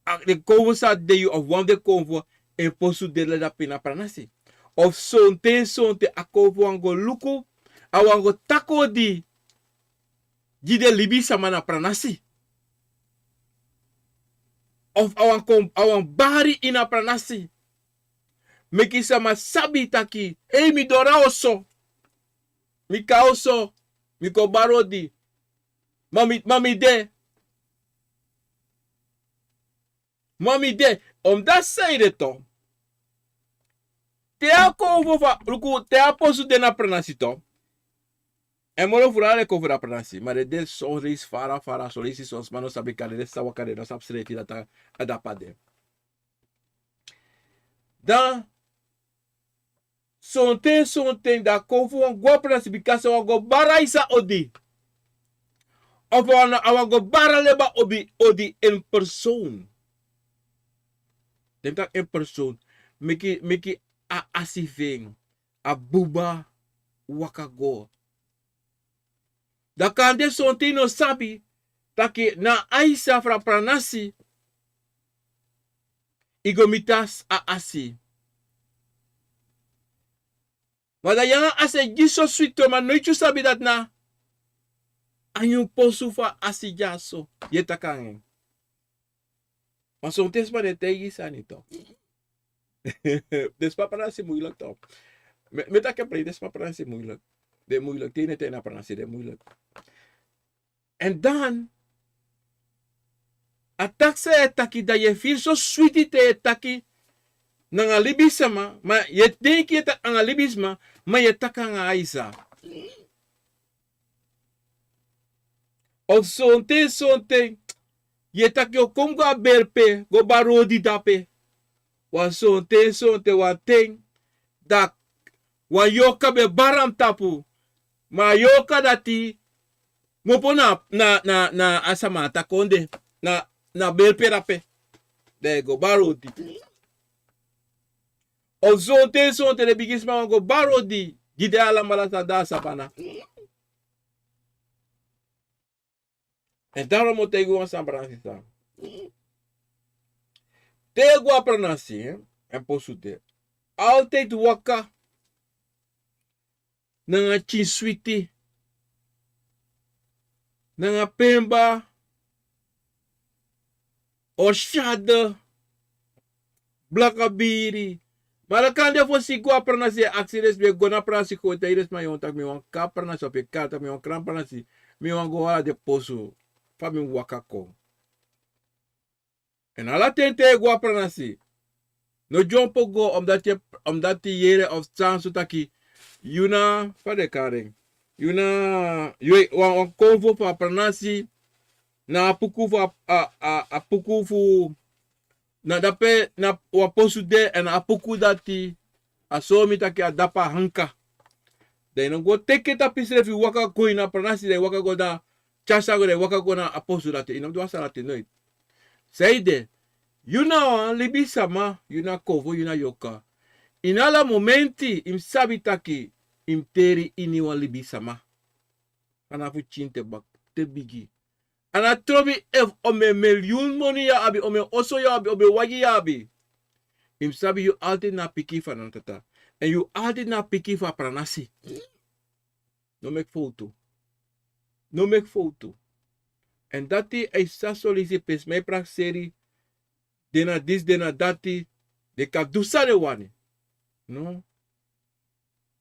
a, den konfo san de yu of wan fu den konfo, en posu de leti ape ini a pranasi. Of sonten, sonten a konfo wani go luku, a wani go taki odi gi den libisma na pranasi. Of a wani kon, a wani bari ini a pranasi. Meki sama sabi taki, ei, mi doro na oso. Mi kon na oso, mi kon bari odi. Ma mi, ma mi de. Ma mi de, omdati san ede tu. Te a konfo fu a, luku, te a posu de na pranasi tu. Èn moro furu ala den konfo de na pranasi. Ma den de son leisi fara, fara, son leisi son sma no sabi kande den sa waka, den no sabi sreti dati a de ape. Dan sonten, sonten dan a konfo wani go na pranasi bikasi a wani go bari a sisa odi. Of a wani, a wani go bari a leba odi, odi in persoon. Den taki in persoon. Meki, meki a asi fu en, a buba waka go. Dan kande sonten yu no sabi taki na a sisa fu a pranasi, yu go miti a asi. Ma dan yu nanga a asi e gi so switi, ma noiti yu sabi dati na a nyun posu fu a asi dyaso yu e taki nanga en. Ma sonten sma no e taigi sani tu. Den sma pranasi muilek tu. Mi, mi taki en prei, den sma pranasi muilek. Den muilek, te yu no e tan ini a pranasi, den muilek. Èn dan a taki san yu e taki, dan yu e firi so switi te yu e taki nanga libisma, ma yu e denki yu e taki nanga libisma, ma yu e taki nanga a sisa. Of sonten, sonten yu e taki yu o kon go a berpe go bari odi dape. Wan sonten, sonten wan ten, dan wan yorka ben bari na mi tapu. Ma a yorka dati kmopo na, na, na, na a Samata kondre, na, na berpe dape. Dan yu go bari odi. Of sonten, sonten den bigisma wani go bari odi gi den alamala san de na sabana. Èn dan mi o taigi wan sani, brada nanga sisa. Te yu e go na pranasi, èn posu de, altijd waka nanga pikin switi, nanga pemba, orsada, blakabiri. Ma ala kande fosi yu go na pranasi, yu e aksi den sma, yu e go na pranasi, kon taigi den sma, yu wani taki mi wani kon na pranasi, of yu e kari taki mi wani kon na pranasi, mi wani go ala den posu fa mi waka kon. Èn ala ten te yu e go na pranasi, no dyompo go, omdati, omdati yere of sansu taki yu na, fa den e kari en, yu na, yu e, wan, wan konfo fu a pranasi, na a puku fu a, a, a, a puku fu, na dape na wan posu de, èn a puku dati A sori mi taki a dapu a hanka. Dan yu no go teki en tapu yusrefi waka go ini a pranasi, dan yu waka go na tyari san go, dan yu waka go na a posu dati. Yu no mus du wan sani dati noiti. Sanede, yu na wan libisama, yu na konfo, yu na yoka. Ini ala momenti yu mus sabi taki yu mus teri ini wan libisama. Fanafu pikin te baka te bigi. A no trobi efu omeni milyun moni yu abi, omeni oso yu abi, omeni wagi yu abi. Yu mus sabi yu altid na pikin fu a Nana Tata. Èn yu altid na pikin fu a pranasi. No meki fowtu. No meki fowtu. Èn dati a e sa solisi pe sma e prakseri, den na disi, den na dati, den kan du san den wani. No.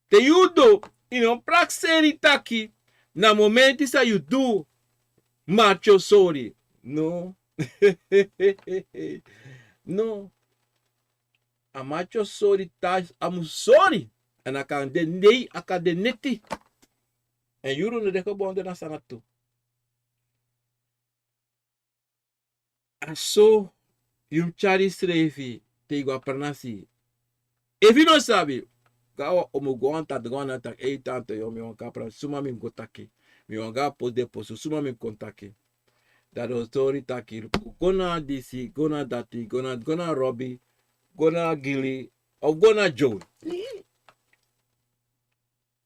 Te yu du, yu no prakseri taki na momenti san yu du, mati o sori. No. No. A mati o sori, a mus sori. Èn a kan de nei, a kan de neti. Èn yuru no de gebonde na sani tu. A so yu mus tyari yusrefi te yu go a pranasi. Efu yu no sabi, go na wan omu, go na wan tata, go na wan nana, taki: "Ei tante, yu, mi wani kon a pranasi, suma mi mus go taki? Mi wani go a posu, den posu, suma mi mus kon taki?" Dan den o sori taki: "Go na disi, go na dati, go na, go na Robi, go na Gili, of go na Joe."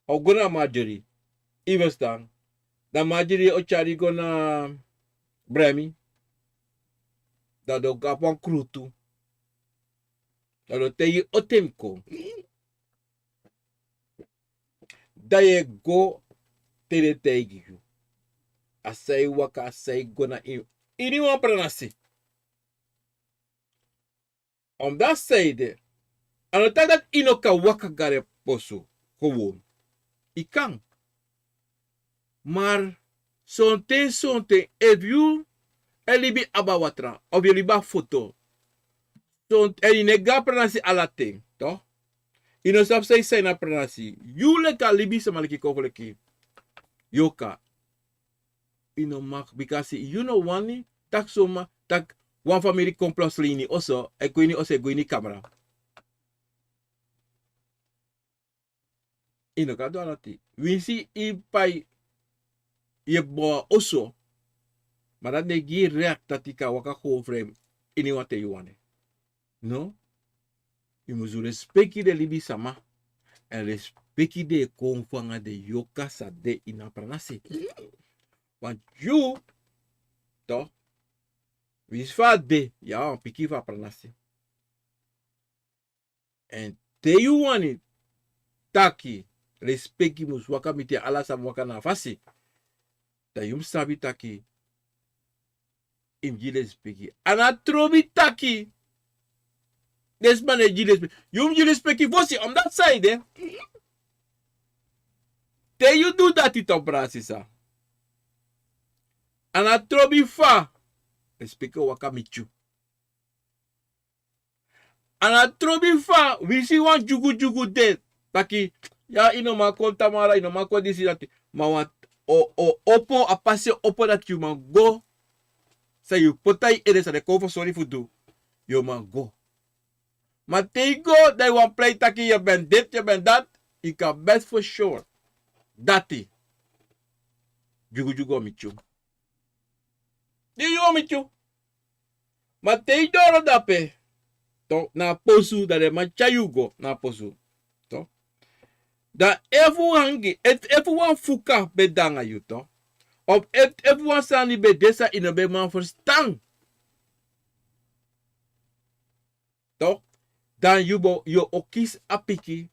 Of go na Marjorie. Yu e ferstan? Dan Marjorie o tyari yu go na Bremi. Dan den o go na wan krutu. Dan den o taigi yu o ten kon. Dan yu e go te den taigi yu. A san yu waka, a san yu go na ini, ini wan pranasi. Omdat sanede, a no taki dati yu no kan waka go na den posu, gewoon. Yu kan. Maar sonten, sonten, efu yu e libi abawatra, of yu e libi a foto, sonten, èn yu no e go a pranasi ala ten, toch? Yu no sabi san yu sabi na pranasi. Yu leki a libisama, leki konfo, leki yoka. Yu no mag, bikasi yu no wani taki suma, taki wan famiri kon plotseling ini oso, e kon ini oso, e go ini kamra. Yu no kan du ala dati. Winsi yu pai, yu e bow a oso, ma dati no e gi yu recht taki yu kan waka gewoon vrij ini wanten yu wani. No. Yu mus respeki den libisama. Èn respeki den konfo nanga den yoka san de ini a pranasi. Want yu, toch, winsi fa a de, yu na wan pikin fu a pranasi. Èn te yu wani taki respeki mus waka miti en, ala sani mus waka na a fasi, dan yu mus sabi taki yu mus gi lespeki. A no trobi taki den sma no e gi lespeki. Yu mus gi lespeki fosi, omdat sanede, te yu du dati, toch, brada, sisa, a no trobi fa lespeki o waka miti yu. A no trobi fa winsi wan dyugudyugu de, taki, ya, yu no man kon tamara, yu no man kon disi, dati. Ma wan, o, o opo, a pasi opo dati yu man go. San yu poti na yu ede, san den kon fu sori fu du, yu man go. Ma te yu go, dan yu wani prei taki yu ben dit, yu ben dat, yu kan best for sure dati dyugudyugu o miti yu. Dyugudyugu o miti yu. Ma te yu doro dape, toch, na a posu, dan den man tyari yu go na a posu, toch. Dan efu wan gi, efu, efu wan fuka ben de nanga yu, toch, of efu, efu wan sani ben de san yu no ben man ferstan, toch, dan yu bo, yu o kisi a pikin.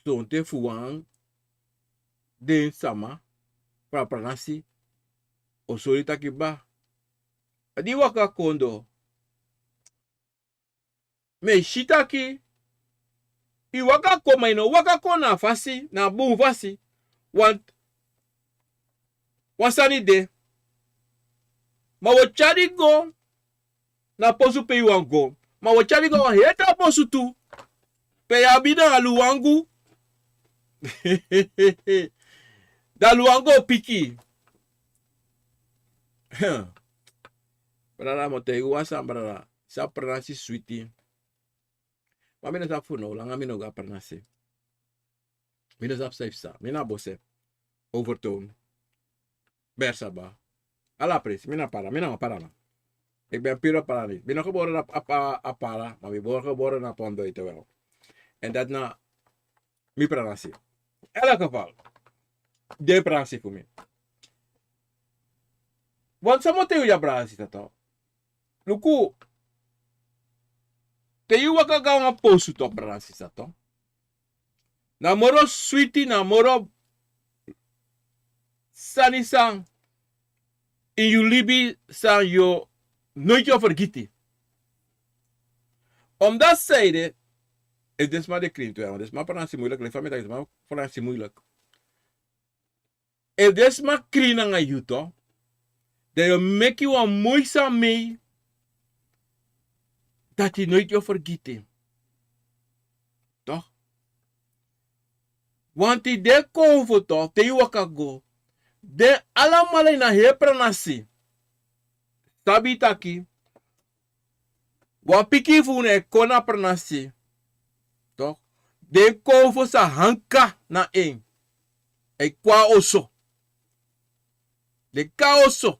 Sonten fu wan den sama fu a pranasi o sori taki, ba, a di waka kon doro, mi e si taki yu waka kon, ma yu no waka kon na a fasi, na a bun fasi. Want wan sani de. Ma wi o tyari yu go na a posu pe yu wani go. Ma wi o tyari yu go a wan heri tra posu tu, pe yu abi na a luwangu. Dan a luwangu o piki. Brada, mi o taigi yu wan sani, brada. San pranasi switi. Ma mi no sabi fu now, langa mi no go a pranasi. Mi no sabi san yu psa. Mi na Bose, Overtoom, Bersaba. Ala presi, mi na Para, mi na wan Paraman. Ik ben pure Paranese. Mi no geboren na a, a, a Para, maar mi ben geboren na Pondo, weet je wel. En dat na mi pranasi. In elk geval, den pranasi fu mi. Want san mi o taigi yu, ya pranasi, tata. Luku, te yu waka go na wan posu, to, pranasi, tata. Na moro switi, na moro sani san ini yu libi san yu noiti o fergiti. Omdat san ede, efu den sma de krin tu, want den sma pranasi moeilijk, leki fa mi taki, den sma pranasi moeilijk. Efu den sma krin nanga yu, to, dan yu o meki wan moi sani dati noiti o fergiti. Toch? Want den konfo, toch, te yu waka go, den alamala ini a heri pranasi sabi taki wan pikin fu unu e kon na pranasi, toch, den konfo sa hanka na en. E kon a oso. Den kon a oso.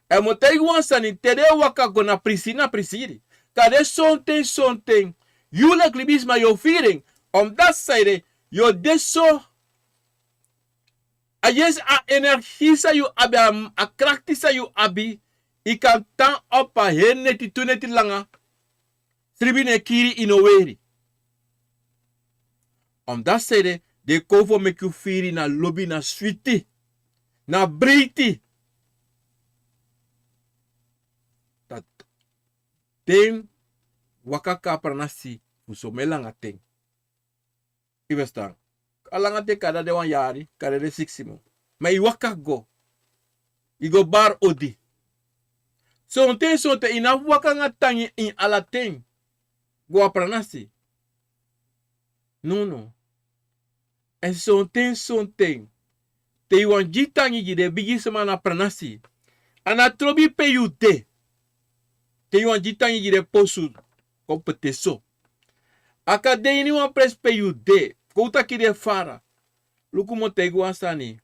Èn mi o taigi wan sani, te den e waka go na prisiri, na prisiri. Kande sonten, sonten yu leki libisma yu o firi en. Omdat san ede, yu o de so, a yesi a energie san yu abi, a, a krakti san yu abi, yu kan tan op a heri neti, tu neti langa, sribi no e kiri, yu no weri. Omdat san ede, den konfo meki yu firi na lobi, na switi, na breiti. Dati den waka kon a pranasi fu someni langa ten. Yu ferstan? A langa ten kan de wan yari, kan de siksi mun. Ma yu waka go, yu go bari odi. Sonten, sonten yu no abi waka nanga tangi ini ala ten go a pranasi. Nono. Èn sonten, sonten, te yu wani gi tangi gi den bigisma na pranasi, a no trobi pe yu de. Te yu wani gi tangi gi den posu, kon poti en so. A kan de ini wan presi pe yu de, kon un taki den fara. Luku, mi o taigi wan sani.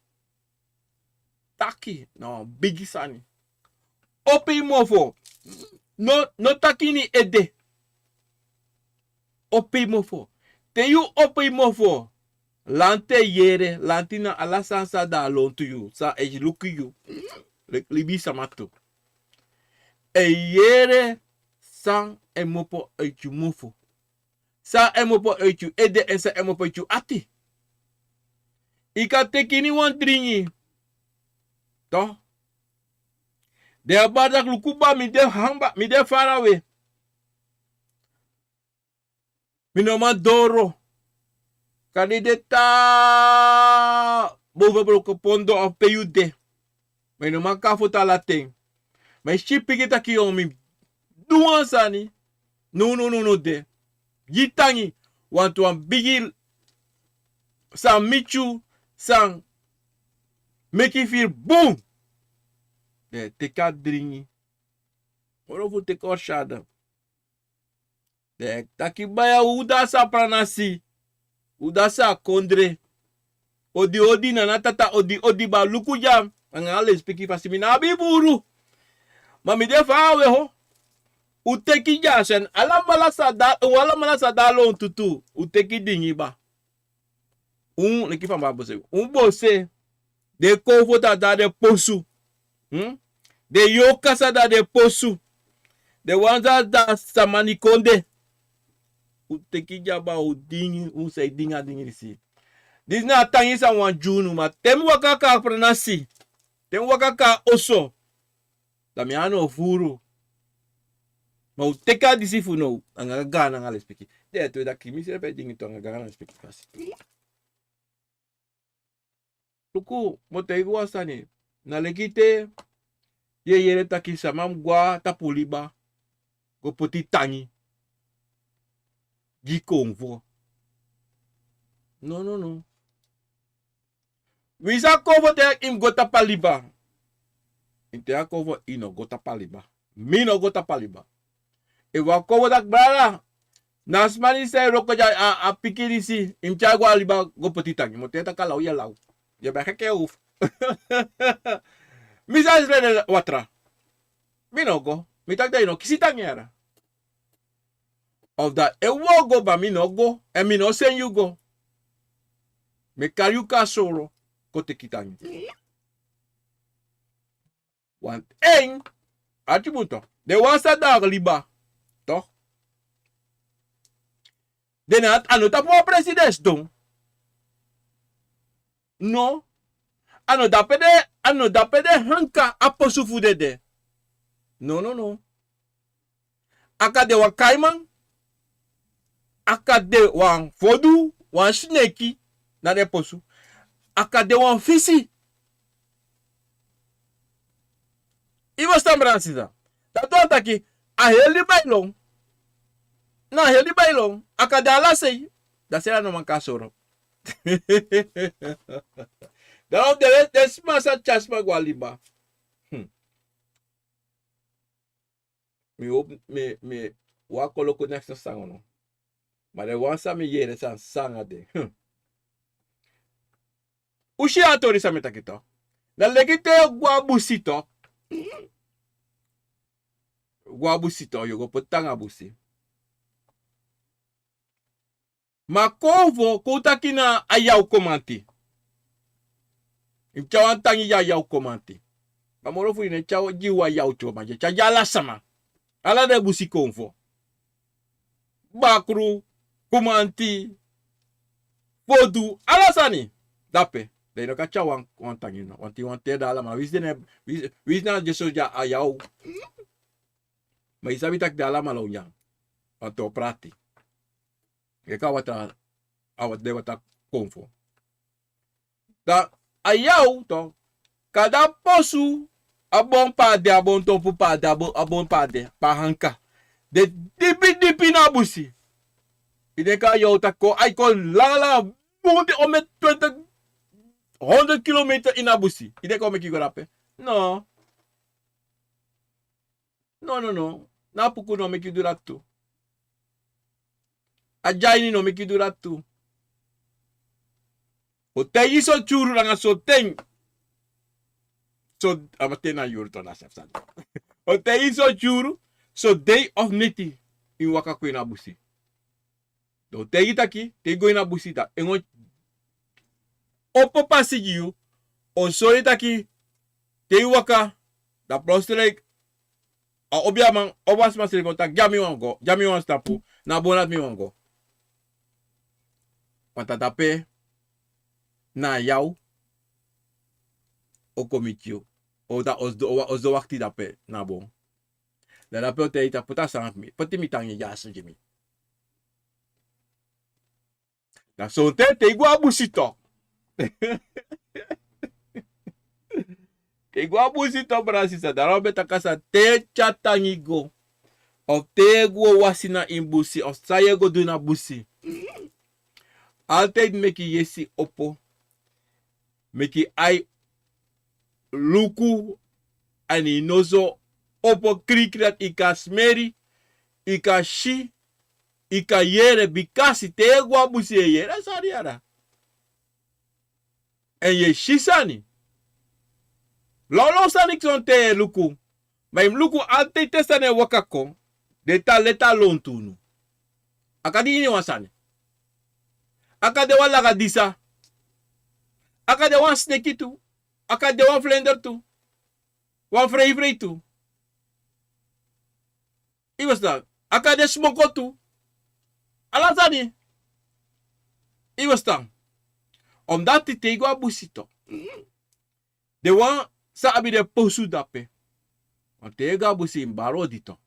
Taki na wan bigi sani. Opo yu mofo. No, no taki ini ede. Opo yu mofo. Te yu opo yu mofo, lanti e yere, lanti na ala sani san de na lontu yu, san e luku yu, leki libisma tu. E yere san e kmopo uiti yu mofo, san e kmopo uiti yu ede, èn san e kmopo uiti yu ati. Yu kan teki ini wan dringi, toch. Den e bari taki luku, bari mi de hangba, mi de farawe. Mi no man doro. Kande yu de te boven Brokopondo of pe yu de. Ma yu no man kon a foto ala ten. Ma yu si pikin taki yu o mi du wan sani. No, no, no, no de. Gi tangi, want wan bigi san miti yu, san meki yu firi bun. Den e teki a dringi. Moro fu teki orshade. Den e taki baya, un dasa pranasi, un dasa kondre. Odi odi, nana tata, odi odi, bari luku dya. Anga ala lespeki fasi, mi no abi buru. Ma mi de farawe ho. Un teki dya, san alamala sa de, un alamala sa de a lontu tu. Un teki dringi, bari. Un, leki fa mi bari Bose. Un Bose. Den konfo sa de na den posu. Hmm? Den yoka sa de na den posu. Den wan sa de na Samani konde. Un teki dya, bari, un dringi, un sa e dringi a dringi disi. Disi na a tangi san wan gi unu, ma te mi waka kon a pranasi, te mi waka kon a oso, dan mi anu o furu. Ma un teki a disi fu now, anga gaananyan, anga lespeki. Den e taki mi srefi e dringi tu, anga gaananyan, anga lespeki fasi. Luku, mi o taigi wan sani. Na leki te yu e yere taki sama mu go a tapu liba go poti tangi gi konfo. No, no, no. Winsi a konfo taigi yu fu go tapu a liba, yu taigi a konfo yu no go tapu a liba. Mi no go tapu a liba. Efu a konfo taki, brada, Na a sma disi san e wroko dya, a, a pikin disi, i mus tyai go a liba go poti tangi. Mi o taigi taki a law, yu e law. Yu e begi eke yu ufu. Mi san e srede watra. Mi no go. Mi taki dan yu no kisi tangi yara. Of dan efu wi o go, ma mi no go. Èn mi no seni yu go. Mi e kari yu kon a Soro kon teki tangi. Want en, ati bun toch. Den wan san de a liba, toch. Den na, a no tapu wan presi den sidon. No. A no dape den, a no dape den hanka a posu fu den de. No, no, no. A kan de wan kaiman, a kan de wan fodu, wan sneki, na den posu. A kan de wan fisi. I mus stan, brada, sisa. Dati wani taki, a heri liba e lon. Na a heri liba e lon. A kan de ala sei. Dan seri a no man kan soro. Dan den, den sma sa tyari sma go a liba. Hmm. Mi hopi, mi, mi, wan koloku next sanga no. Ma den wan san mi yere san sanga de. Hmm. Un si a tori san mi taki toch. Na leki te yu go a busi toch. Go a busi toch, yu go poti tangi a busi. Ma konfo, kon taki na a yaw komanti. I mus tyari wan tangi gi a yaw komanti. Ma moro fu yu no e tyari gi wan yaw tu, ma yu e tyari gi ala sama. Ala den busi konfo. Bakru, komanti, fodu, ala sani. Dape. Dan yu no kan tyari wan, wan tangi no. Wanti, wanti den alamala. Winsi den, winsi, winsi na den so dya a yaw. Ma yu sabi taki den alamala o nyan. Wanti o prati. Enke a watra, a watra, den watra konfo. Dan a yaw toch, kande a posu, a bon pe a de, a bon tonpu pe a de, a bon, a bon pe a de, pe a hanka. Den dipi dipi na busi. I denki a yaw taki kon, ai kon langa langa, bun di o meki twenti, hondro kilometer ini a busi. I denki o meki yu go dape. No. No, no, no. Na a puku no meki yu du dati tu. A dyaini no meki yu du dati tu. O taigi so tyuru nanga so ten. So, a mus ten na yuru toch, na srefi sani. O taigi so tyuru, so dei of neti, i waka kon ini a busi. Dan o taigi taki, te i go ini a busi dan, en o opo pasi gi yu, o sori taki, te i waka, dan plotseling, a obiaman, obiasma srefi o taki, dya mi wani go, dya mi wani tapu, na a bon dati mi wani go. Wanti a dape, na a yaw, o kon miti yu. O da, o sidon, o wakti dape, na a bon. Dan dape o taigi taki poti a sanga fu mi, poti mi tangi dyaso gi mi. Na sonten te i go a busi toch. Te i go a busi toch, brada, sisa, dan a o ben taki a sani te i tyari tangi go. Of te i e go wasi na ini busi, of san i e go du na busi. Altijd meki yu yesi opo. Meki yu ai luku, èn yu noso opo krikri dati yu kan smeri, yu kan si, yu kan yere, bikasi te yu e go a busi yu e yere sani yara. Èn yu e si sani. Lawlaw sani kisi wan ten yu e luku. Ma yu mus luku altijd te sani e waka kon, den tan leti a lontu unu. A kan de ini wan sani. A kan de wan lagadisa. A kan de wan sneki tu. A kan de wan vlinder tu. Wan vrijvrij tu. I westan. A kan de smoko tu. Ala sani. I westan. Omdati te i go a busi toch. Den wan san abi den posu dape. Wan te i go a busi i mus bari odi toch.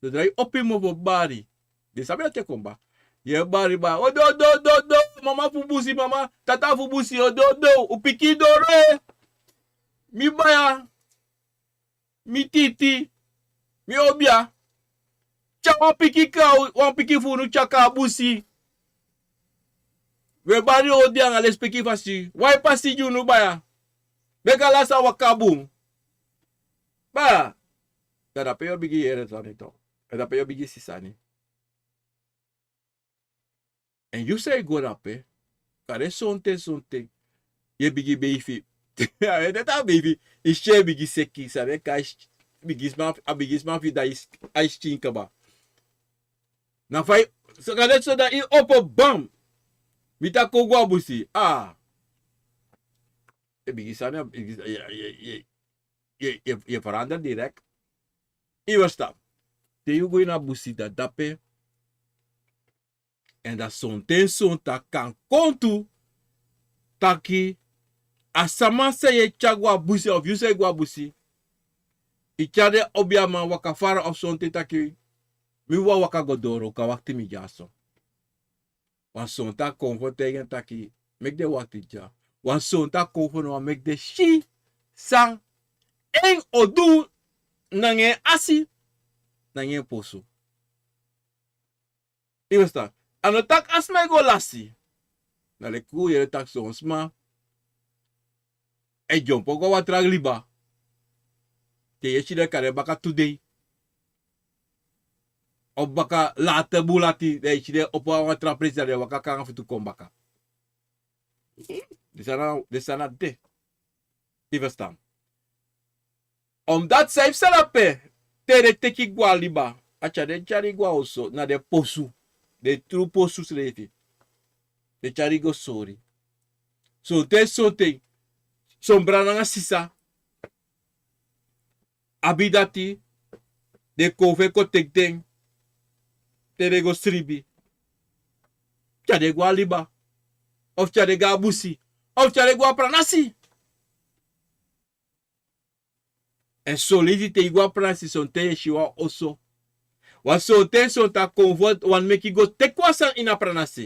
Sodra i opo i mofo bari. Den sabi dati e kon baka. Yu e bari baka. Odo, odo, odo, odo. Mama fu busi, mama. Tata fu busi, odo, odo. Un pikin doro. Mi baya. Mi titi, mi obia. Tyari wan pikin kon, wan pikin fu unu tyari kon a busi. Wi e bari odi anga lesipeki fasi. Wan e pasi gi unu baya. Meki ala sani waka bun. Baya. Dan dape yu o bigin yere sani toch. Dan dape yu o bigin si sani. En yu san e go na pe, kande sonten sonten yu e bigin beifi. A e dati a beifi. Yu si en bigin seki, san den e kai, bigin sma, a bigin sma fu yu dan a e skin kaba. Na fa yu, so kande so dan yu opo bam. Mi taki kon go a busi. A e bigin sani, yu e, yu e, yu e, yu e, yu e verander direct. Yu e stap. Te yu go ini a busi dan dape. En dan sonten sonten a kan kon tu taki a sama san yu e tyari go a busi of yu san e go a busi, yu tyari den obiaman waka fara of sonten taki mi wan waka go doro, un kan wakti mi dyaso. Wan sonten a konfo taigi en taki meki den wakti dya. Wan sonten a konfo no wani meki den si san en o du nanga en asi, nanga en posu. Yu e ferstan? A no taki a sma e go lasi. Na leki un yere taki son sma e dyompo go a wan tra liba. Te yu e si den kari en baka tu dei. Of baka late bun lati, dan yu e si den opo a wan tra presi, dan den waka kon nanga futu kon baka. Den sani na, den sani na de. Yu e ferstan? Omdat san yu e ferstan na pe, te den teki go a liba, a tyari den tyari go a oso, na den posu, den tru posu srefi. Den tyari go sori. Sonten sonten, son brada nanga sisa abi dati, den kon fu en kon teki den, te den go sribi, tyari den go a liba, of tyari den go a busi, of tyari den go a pranasi. Èn son leisi te yu go a pranasi, sonten yu e si wan oso. Wan sonten sonten a konfo wani meki yu go teki wan sani ini a pranasi.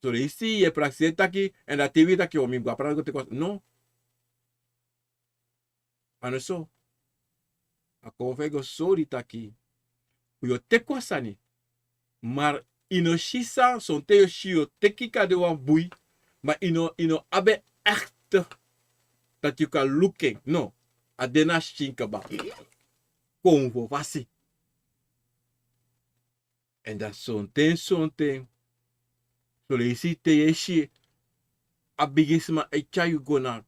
Son leisi yu e prakseri taki, èn dati wi taki, o, mi go a pranasi go teki wan sani. No. A no so. A konfo e go sori taki un o teki wan sani. Ma yu no si san, sonten yu o si yu o teki kande wan bui, ma yu no, yu no abi en echt dati yu kan luku en. No. A de na skin kaba. Konfo fasi. Èn dan sonten sonten, son leisi te yu e si a bigisma e tyari yu go na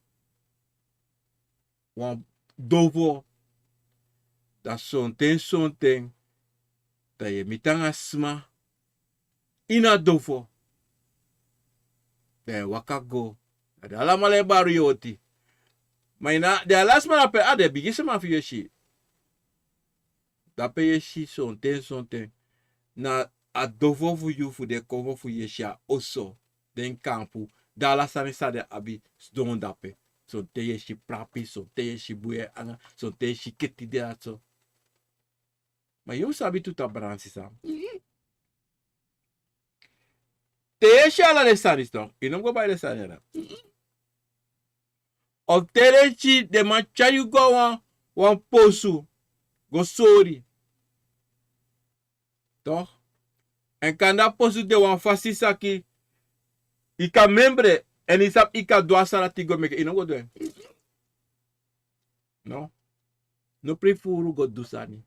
wan dofo, dan sonten sonten dan yu e miti nanga sma ini a dofo. Dan yu e waka go. Na den alamala e bari yu oti. Ma yu na den ala sma na pe, a den bigisma fu yu e si. Dape yu e si sonten sonten na a dofo fu yu, fu den konfo fu yu e si a oso, den kampu, den ala sani san den abi sidon dape. Sonten yu e si prapi, sonten yu e si bun yu e anga, sonten yu e si keti de dati so. Ma yu sabi tu, ta bransi san. Te yu e si ala den sani, yu no mus go bai den sani dati. Of te den si den man tyari yu go a wan, wan posu go sori. Toch? Èn kande a posu de wan fasi san taki yu kan membre, èn yu sabi yu kan du a sani dati go meke, yu no go du en. No. No prefuru go du sani.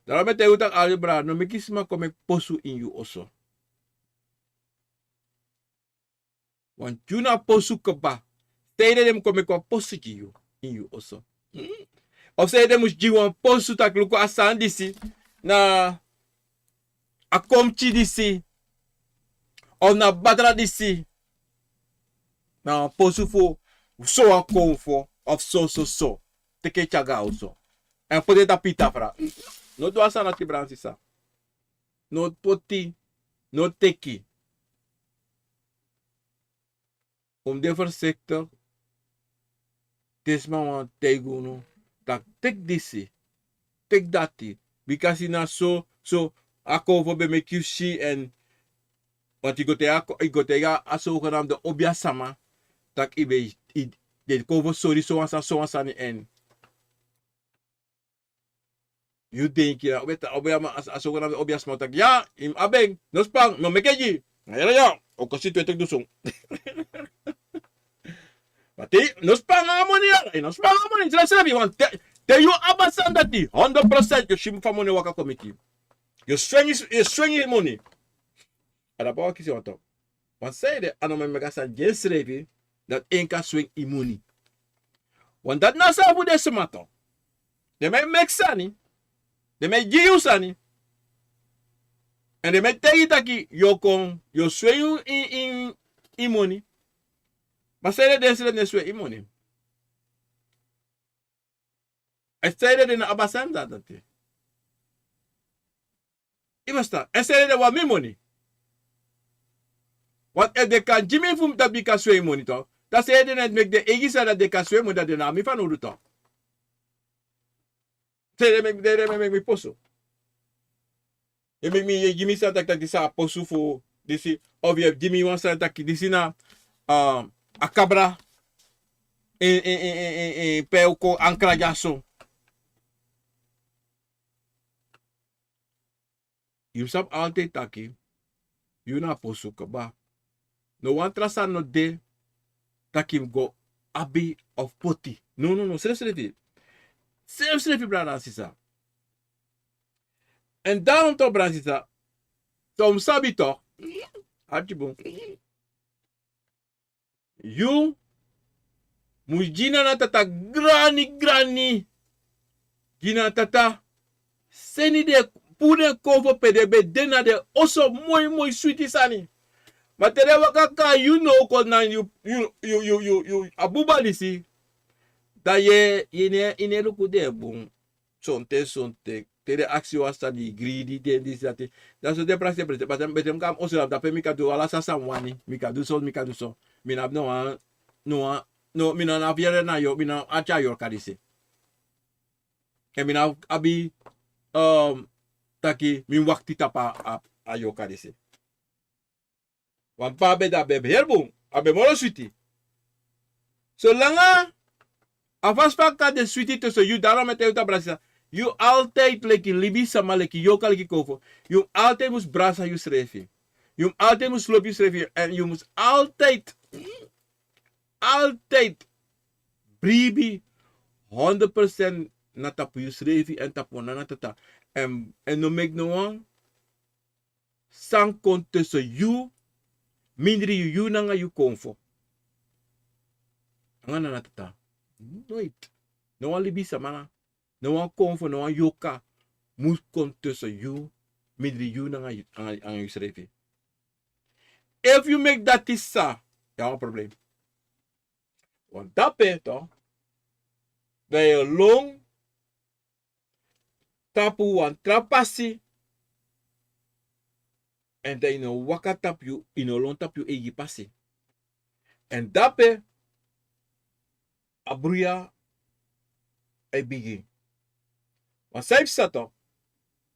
Daarom mi e taigi yu taki, ala den brada, no meki sma kon meki posu ini yu oso. Want yu na posu kaba. Sanede den mus kon meki wan posu gi yu ini yu oso? Of sanede den mus gi yu wan posu taki luku a sani disi, na a komki disi, of na batra disi, na wan posu fu sowan konfo of so so so. Teki en tyari go a oso. Èn poti en tapu yu tafra. No du a sani dati, bransi san. No poti, no teki. Un mus de voorzichtig. Te sma wani taigi unu taki teki disi, teki dati. Bikasi na so so a konfo ben meki yu si en. Want yu go taigi a, yu go taigi a zogenaamde obiasma taki yu ben, yu, den konfo sori sowan sani, sowan sani, èn yu denki na obiasma, a zogenaamde obiasma taki ya, yu mus abi en, no span, no meki en gi. Na yere ya, o kosi twenti dusun. Ma te, no span a moni ya, no span a moni, srefi srefi, want te, Te yu abi a sani dati, hondro prosent yu o si fa moni e waka kon miti yu. Yu o swengi, yu o swengi moni. A dati a waka kisi wan tok. Wan sani ede, a no man meki a sani gi ensrefi, dati en kan swengi yu moni. Want dati na a sani fu den sma tok. Den man e meki sani. Den man e gi yu sani. Èn den man e taigi yu taki yu o kon, yu o swengi yu, yu, yu, yu moni. Ma sani ede, den srefi no e swengi yu moni. Èn sani ede, den no abi a sani dati. Yu e ferstan? Èn sani ede, den wani mi moni. Want efu den kan gi mi fu mi tapu mi kan swengi moni tok, dan sani ede, na meki den eigi sani dati den kan swengi moni, dan den no abi mi fanowdu tok. Sani ede meki, sani ede meki mi posu. Yu meki mi, yu e gi mi sani taki, taki disi a posu fu disi, of yu e gi mi wan sani taki disi na, um, a kabra. En, en, en, en, en, en pe un kon ankra dyaso. Yu sabi altijd taki yu na a posu kaba. No wan tra sani no de taki mi go abi of poti. No, no, no, srefsrefi. Srefsrefi, brada, sisa. Èn dan un tok, brada, sisa. So un sabi tok. Arki bun. Yu mus gi na Tata grani grani. Gi na Tata. Seni den, puru den konfo pe den ben de, na den oso moi moi switi sani. Ma te den waka kon na yu, no kon na yu, yu, yu, yu, yu, a buba disi. Dan yu e, yu no e, yu no e luku den bun. Sonten, sonten, te den aksi wan sani, yu gridi, den disi dati. Dan so den prakseri, prakseri, prakseri, mi kan oso, dan pe mi kan du ala san san mi wani, mi kan du so, mi kan du so. Mi no abi no wan, no wan, no, mi no abi yere na yu, mi no abi ati a yorka disi. Èn mi no abi, um, taki mi wakti tapu a, a yorka disi. Wan p'pa ben de, a ben heri bun, a ben moro switi. Solanga a fasi fa a kan de switi tussen yu, daarom mi e taigi yu, brada, sisa. Yu altijd leki libisama, leki yorka, leki konfo. Yu altijd mus brasa yusrefi. Yu altijd mus lobi yusrefi. Èn yu mus altijd, altijd bribi honderd procent na tapu yusrefi èn tapu Nana Tata. Èn, èn no meki no wan san kon tussen yu, mindri yu, yu nanga yu konfo. Nanga Nana Tata. Nooit. No wan libisama, no wan konfo, no wan yorka mus kon tussen yu, mindri yu nanga yu, nanga, nanga yusrefi. Efu yu meki dati, sisa, yu abi wan problem. Want dape, toch, dan yu o lon tapu wan tra pasi, èn dan yu no waka tapu yu, yu no lon tapu yu eigi pasi. Èn dape a bruya e bigin. Wan sani psa, toch,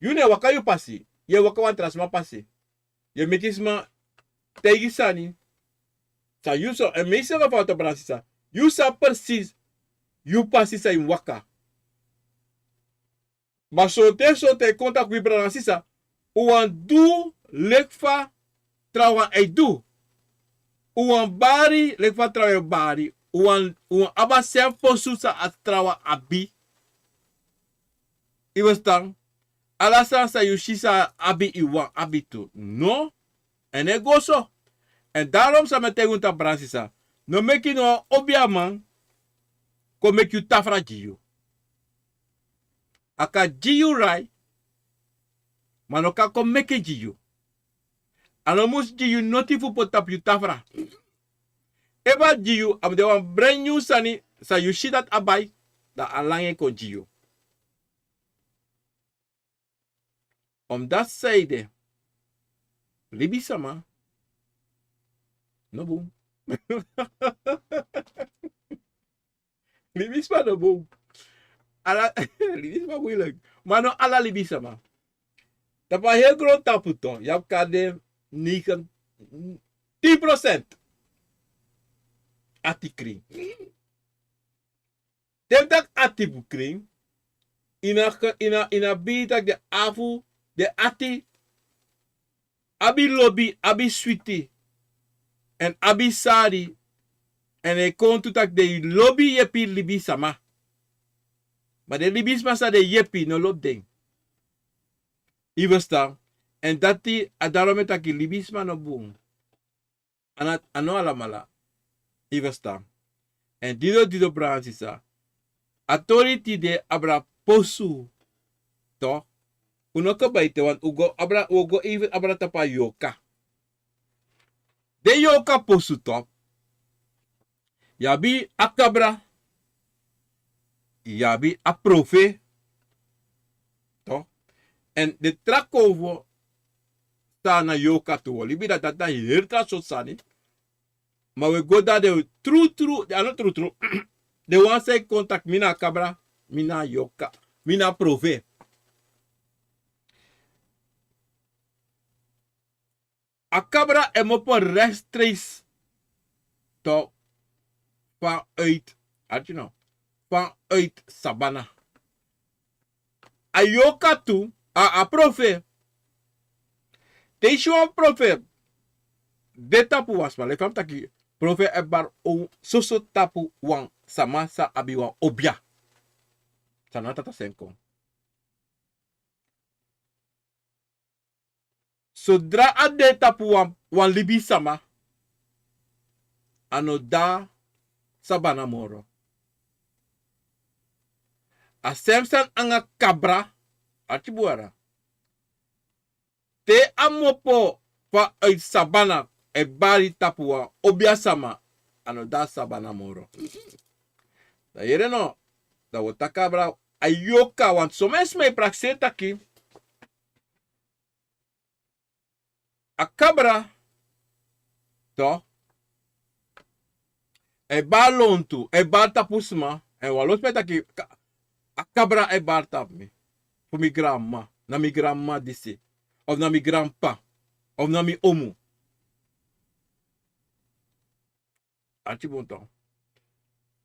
yu no e waka yu pasi, yu e waka wan tra sma pasi. Yu e meki sma taigi sani san yu so, èn mi srefi, fa yu, brada, sisa, yu sabi precies yu pasi san yu mus waka. Ma sonten, sonten, kon taki wi, brada, sisa, un wani du leki fa trawan e du. Un wani bari leki fa trawan e bari. Un wani, un wani abi a srefi posu san a trawan abi. Yu e ferstan? Ala sani san yu si san a abi, yu wani abi tu. No, a no e go so. Èn daarom san mi e taigi unu, brada, sisa. No meki no wan obiaman kon meki yu tafra gi yu. A kan gi yu rai, ma a no kan kon meki gi yu. A no mus gi yu noti fu poti tapu yu tafra. Efu a gi yu, a mus de wan brand new sani san yu si dati a bai, dan a langa en kon gi yu. Omdat saide, libisama no bun. Libisma no bun. Ala, libisma moeilijk. Ma no ala libisma. Tapu a heri grontapu, toch, yu abi kan de negen, tien procent ati krin. Te mi taki ati fu krin, ini a, ini a, ini a bigi taki den afu, den ati abi lobi, abi switi, èn abi sari, èn e kon tu taki den lobi yepi libisama. Ma den libisma san den yepi no lobi den. Yu ferstan? Èn dati a daro mi e taki libisma no bun. A no alamala. Yu ferstan? Èn dido dido brada nanga sisa, a tori tide abra posu. Tok. Un no kaba ete wan un go abra un o go even abra tapu a yoka. Den yoka posu tok. Yu abi a kabra, yu abi a profe. Èn den tra konfo san na yoka tu wi o libi dati dati na heri tra sortu sani. Ma wi e go dati den wi trutru den a no trutru. Den wan san e kon taki mi na a kabra, mi na a yoka, mi na a profe. A kabra e mopo restreis. Tok. Fan uit arki no fan uit sabana. A yoka tu a a profe. Te yu si wan profe de tapu wan sma leki fa mi taki profe e bari soso tapu wan sama san abi wan obia. San na tata sen kon. Sodra a de tapu wan libisama, a no de a sabana moro. A sem sani nanga kabra. Arki bun yara. Te a mopo fa uit sabana e bari tapu wan obia sama, a no de a sabana moro. Dan yere no, dan wi o taki abra a yoka wantu somen sma e prakseri taki a kabra, to, e bari lontu e bari tapu sma. Èn wan lo sma e taki a kabra e bari tapu mi. Fu mi granmama, na mi granmama disi, of na mi granp'pa, of na mi omu. Arki bun to.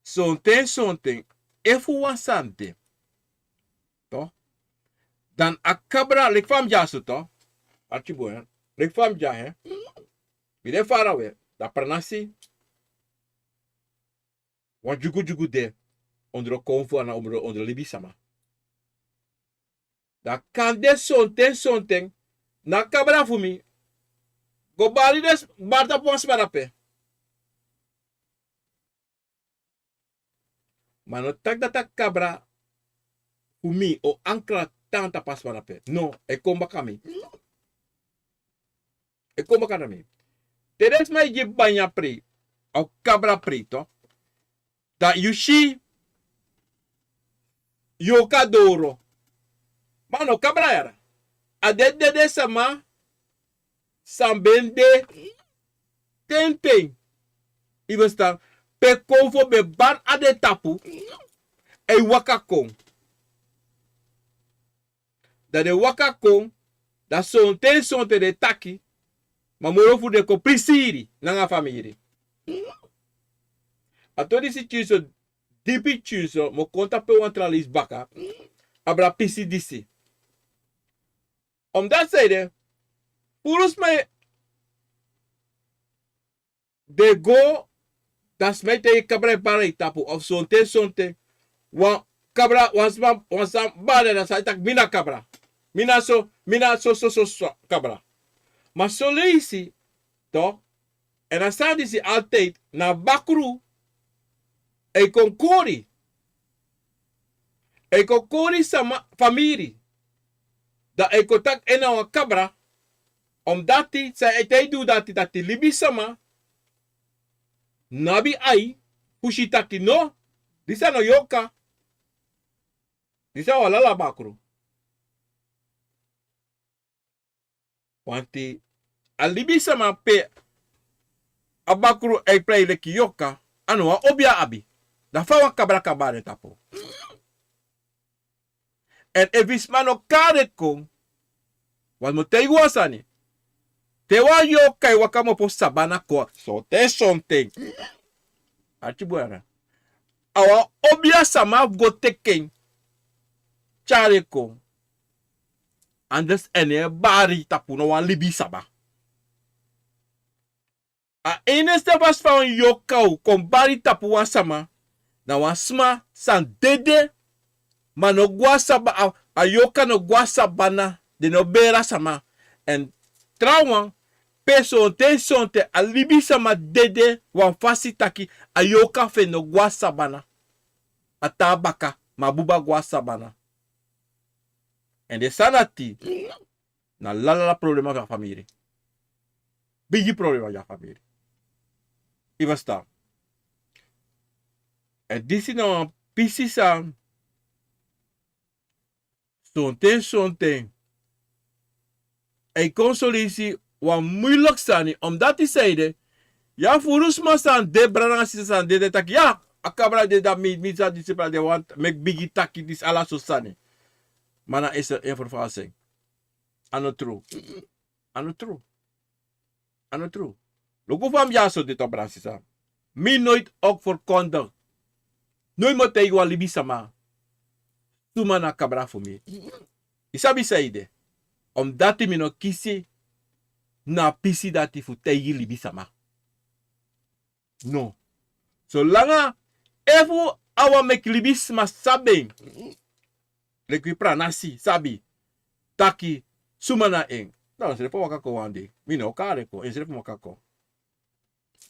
Sonten sonten efu wan sani de, to, dan a kabra leki fa mi dyaso to. Arki bun, leki fa mi dya he. Mi de farawe, dan pranasi wan dyugudyugu de. Ondro konfo ana ondro libisama. Dan kande sonten sonten na kabra fu mi go bari den bari tapu wan sma dape. Ma no taki dati a kabra fu mi o ankra tan tapu a sma dape. No, e kon baka mi. E kon baka na mi. Te den sma e gi banya prei, a kabra prei to. Dan yu si yoka doro. Ma no kabra yara. A den dede sama san ben de tenten. Yu ferstan? Pe konfo ben bari a den tapu. Èn yu waka kon. Dan den waka kon. Dan sonten sonten den taki. Ma moro fu den kon prisiri nanga famiri. A tori disi tyinso dipi tyinso mi o kon tapu en wan tra leisi baka. Abra pisi disi. Omdati san ede puru sma e de go. Dan sma e taigi kabra e bari a yu tapu of sonten sonten wan kabra wan sma wan sani bari a yu dan san e taki mi na kabra. Mi na so mi na so so so kabra. Ma soleisi to. Èn a sani disi altijdi na a bakru e kon kori. E kon kori sama famiri. Dan e kon taki en na wan kabra. Omdati san e taigi un dati dati libisama no abi ai fu si taki no. Disi a no yoka. Disi a wan lala bakru. Wanti a libisama pe a bakru e prei leki yoka. A no wan obi a abi. Dan fa wan kabra kan bari en tapu. Èn efu yu sma no kari en kon. Wan mi o taigi wan sani. Te wan yoka e waka mi opo sabana kon sonten sonten. Arki bun yara. A wan obi a sama fu go teki en tyari en kon. Anders èn no e bari tapu no wan libisama. A eneste fasi fa wan yoka o kon bari tapu wan sama na wan sma san dede. Ma no go a saba a, a yoka no go a sabana, den no beri a sama. Èn trawan pe sonten sonten a libisama dede wan fasi taki a yoka fu en no go a sabana. A tan baka, ma a buba go a sabana. Èn den sani dati na lalala problema fu a famiri. Bigi problema fu a famiri. Yu ferstan? Èn disi na wan pisi san sonten sonten e kon solisi wan muiliki sani, omdati sanede yu a furu sma san de, brada nanga sisa san de, den taki ya, a kabra de, dan mi, mi sa disi, brada, den wani meki bigi taki disi ala so sani. Ma na esi en ferfasi en. A no tru. A no tru. A no tru. Luku fa mi de ya so, dito, brada sisa. Mi noiti o ferkonde. Noiti mi o taigi wan libisama suma na a kabra fu mi. Yu sabi sanede? Omdati mi no kisi na a pisi dati fu taigi libisama. No. Solanga efu a wani meki libisma sabi en, leki wi pranasi sabi taki suma na en, dan ensrefi o waka kon wan dei. Mi no o kari en kon, ensrefi mi waka kon.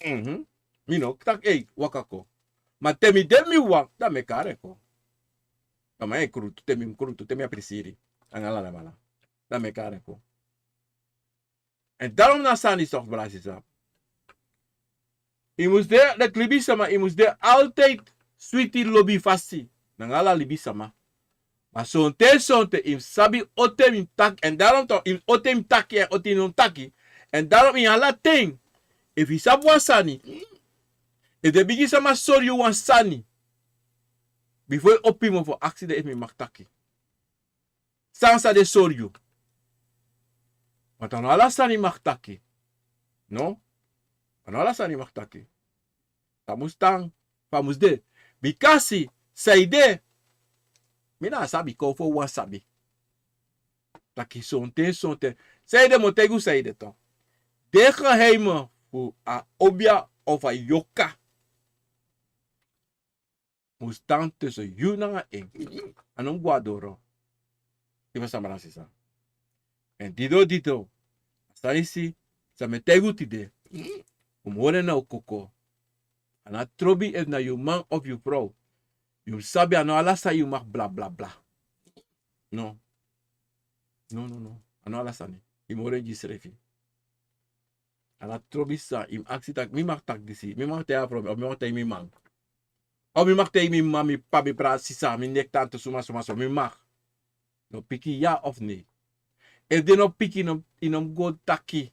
Mhm. Mi no taki ei, waka kon. Ma te mi de mi wawan, dan mi e kari en kon. Dan mi e krutu, te mi krutu, te mi e prisiri anga ala den man, dan mi e kari en kon. Èn daarom na a sani so, brada sisa. Yu mus de, leki libisama, yu mus de altijd switi lobi fasi nanga ala libisama. Ma sonten sonten yu mus sabi on ten yu mus taki, èn daarom toch yu mus, on ten yu mus taki èn on ten yu no mus taki. Èn daarom ini ala ten, efu yu sabi wan sani, efu den bigi sama sori yu wan sani, bifo yu opo yu mofo, aksi den efu mi mag taki san san den sori yu. Want a no ala sani yu mag taki. No. A no ala sani yu mag taki. San mus tan, fa mus de. Bikasi sanede, mi na a sabi kon fu wan sabi. Taki sonten sonten. Sanede mi o taigi un sanede toch. Den geheimen fu a obia of a yoka mus tan tussen yu nanga en. A no mus go na doro. Yu ferstan, brada sisa? Èn didon didon, a sani san mi e taigi un tide, un mus hori en na un koko. A no trobi efu na yu man of yu frow. Yu mus sabi a no ala sani yu mag bla bla bla. No. No, no, no. A no ala sani. Yu mus hori en gi yusrefi. A no trobi san yu mus aksi taki mi mag taki disi, mi mag taigi a frow mi, of mi mag taigi mi man, of mi mag taigi mi man, mi p'pa, mi brada sisa, mi nektantu, suma suma so, mi mag. No piki ya of nei. Efu den no piki, no, yu no mus go taki.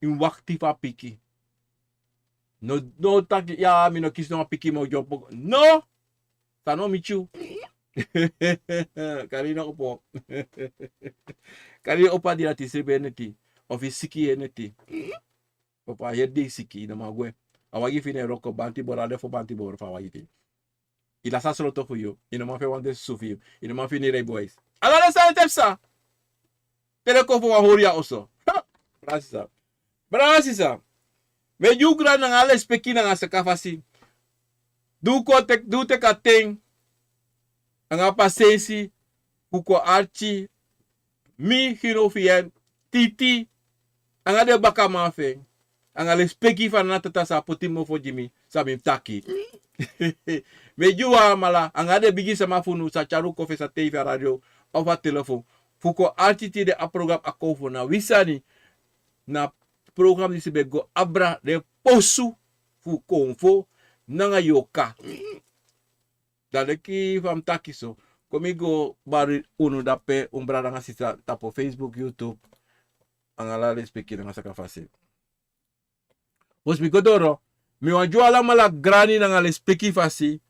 Yu mus wakti fu a piki. No, no taki ya, mi no kisi no wan pikin, mi o dyompo. No. San no miti yu? Kari yu na opo. Kari yu opo a dina te yu srefi e neti, of yu siki e neti. Of a heri dei siki, yu no man gwe. A wagi fi yu na e wroko, banti boro, a lefo banti boro fu a wagi fi yu. Yu lasi a soloto fu yu, yu no man feni wan den susu fi yu, yu no man feni rijbewijs. Ala den sani e psa. Te den kon fu wan hori a oso. Ha! Brada sisa. Brada sisa. Mi e gi un grani nanga a lespeki nanga a saka fasi. Di un kon tek, di un teki a ten nanga a pasensi fu kon arki mi, Gino fu yu, Titi, anga den bakaman fu en, anga lespeki fu a nana tata san poti mofo gi mi, san mi mus taki. Mi e gi un alamala, anga den bigi sama fu unu san tyari un kon fesi a tei fu a radio of a telefon, fu kon arki tide a program Akomfo na wi sani. Na program disi ben go abra den posu fu Akomfo nanga Yoka. Dan leki fa mi taki so, kon mi go bari unu dape, un brada nanga sisa tapu Facebook, YouTube, anga ala lespeki nanga saka fasi. Fosi mi go doro, mi wani gi un alamala grani nanga lespeki fasi,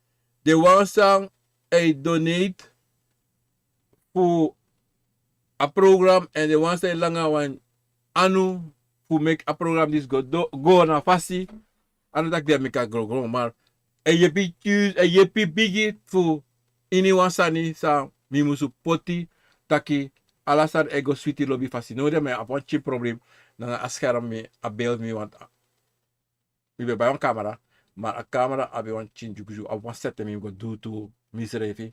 den wan san e donate fu a program, èn den wan san e langa wan anu fu meki a program disi go do, go na fasi. A no taki den meki a grogro, ma e yepi, e yepi bigi fu ini wan sani san mi musu poti taki ala sani e go switi lobi fasi. No, den mi abi wan pikin problem nanga a scherm, mi a beeld mi want mi ben bai wan kamera, ma a kamera abi wan pikin dyugudyugu, abi wan set, mi go du tu misrefi.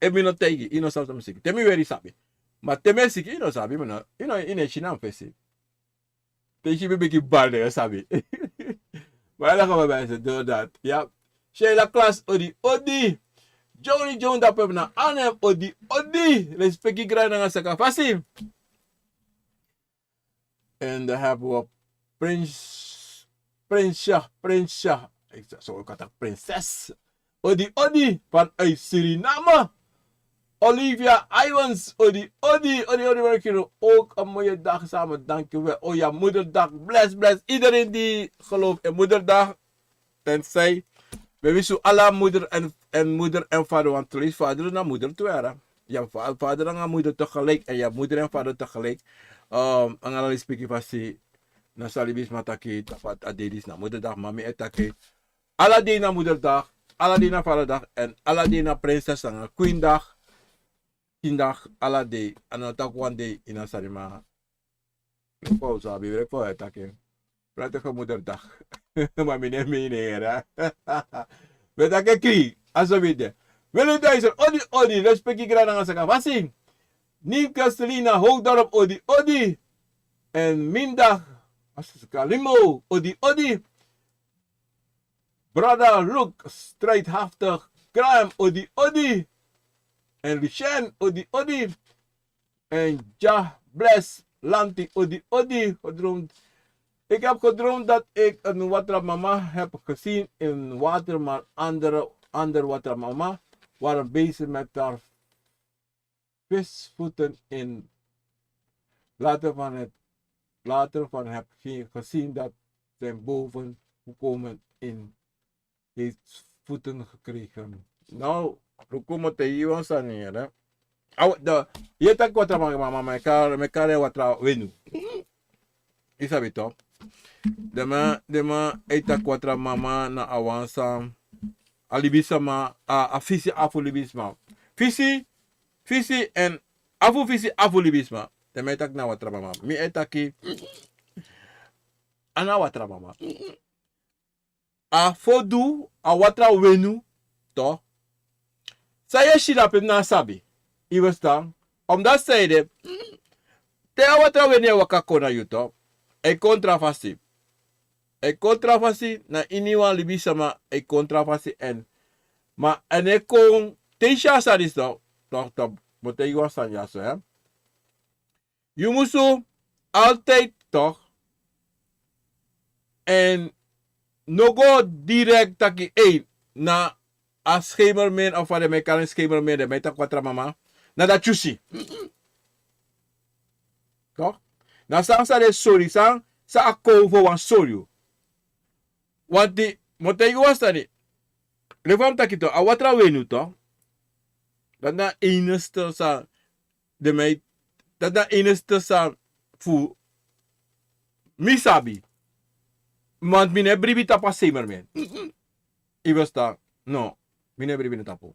Efu mi no taigi, yu no sabi san mi siki. Te mi weri sabi. Ma te mi e siki, yu no sabi, mi no, yu no, yu no e si na mi fesi. Te yu si mi bigi bal, yu sabi. Ma yu laki mi, mi e si, do dat. Ya. Sheila Klas, odi, odi. Johnny John, dape na Arnhem, odi, odi. Respeki, grani nanga saka fasi. En dan hebben we Prins, Prinsje, Prinsje. Ik zou ook altijd prinses. Odi, odi, vanuit Suriname. Olivia Iwans, odi, odi, odi, odi, odi, odi. Ook een mooie dag samen, dankjewel. Oh ja, moederdag, bless, bless. Iedereen die gelooft in moederdag, tenzij, we wissen alle moeder en, en moeder en vader, want twee vader na moeder tu era. Je hebt va- vader en moeder tegelijk en je hebt moeder en vader tegelijk. Um, en ala respecti fasi na san libisma taki, tapu a dei disi na moederdag, ma mi e taki ala dei na moederdag, ala dei na vaderdag en ala dei na prinses nanga queendag. Kindag, ala dei, a no taki wan dei ini a sani, ma mi e kon sabi, mi e kon e taki. Prettige moederdag. Ma mi no e meen, mi e taki kri, a so mi de. Willy Dyson, odi, odi, respeki, grani nanga saka fasi. Nienke Selina Hoogdorp, odi, odi. En Minda Kalimo, odi, odi. Brother Luke, strijdhaftig, Graham, odi, odi. En Lucien, odi, odi. En Jah Bless Lanti, odi, odi. Gedroomd. Ik heb gedroomd dat ik een watramama heb gezien in water, maar andere, ander watramama waren bezig met haar visvoeten in. Later van het, later van heb ge- gezien dat zijn boven gekomen in heeft voeten gekregen. Nou, luku, mi o taigi yu wan sani, hè. Aw, de, yu e taki watra mama, mama, mi e kari, mi e kari watra wenu. Yu sabi toch? Den man, den man e taki watra mama na a wan san, a libisma, a, a fisi afu libisma. Fisi, fisi en afu fisi afu libisma. Den man e taki na watra mama. Mi e taki, a no watra mama. A fodu, a watra wenu, toch? San yu e si dape mi no sabi. Yu e ferstan? Omdat san ede, te a watra wenu e waka kon na yu, toch, a e kon tra fasi. A e kon tra fasi, na ini wan libisma a e kon tra fasi en. Ma a no e kon, te yu si a sani, toch, toch, toch, mi o taigi wan sani ya so, hè. Yu musu altijd, toch, en no go direct taki, ei, na a schemermin of fa den man e kari en, schemermin, den man e taki watra mama. Na dati yu si. Toch? Na san san den sori, san, san a kownu fu wan sori yu. Wanti, mi o taigi wan sani. Leki fa mi taki, toch, a watra wenu, toch, dati na enigste san den man e, dati na enigste san fu mi sabi. Want mi no e bribi tapu a schemermin. Yu e ferstan? No, mi no e bribi na tapu.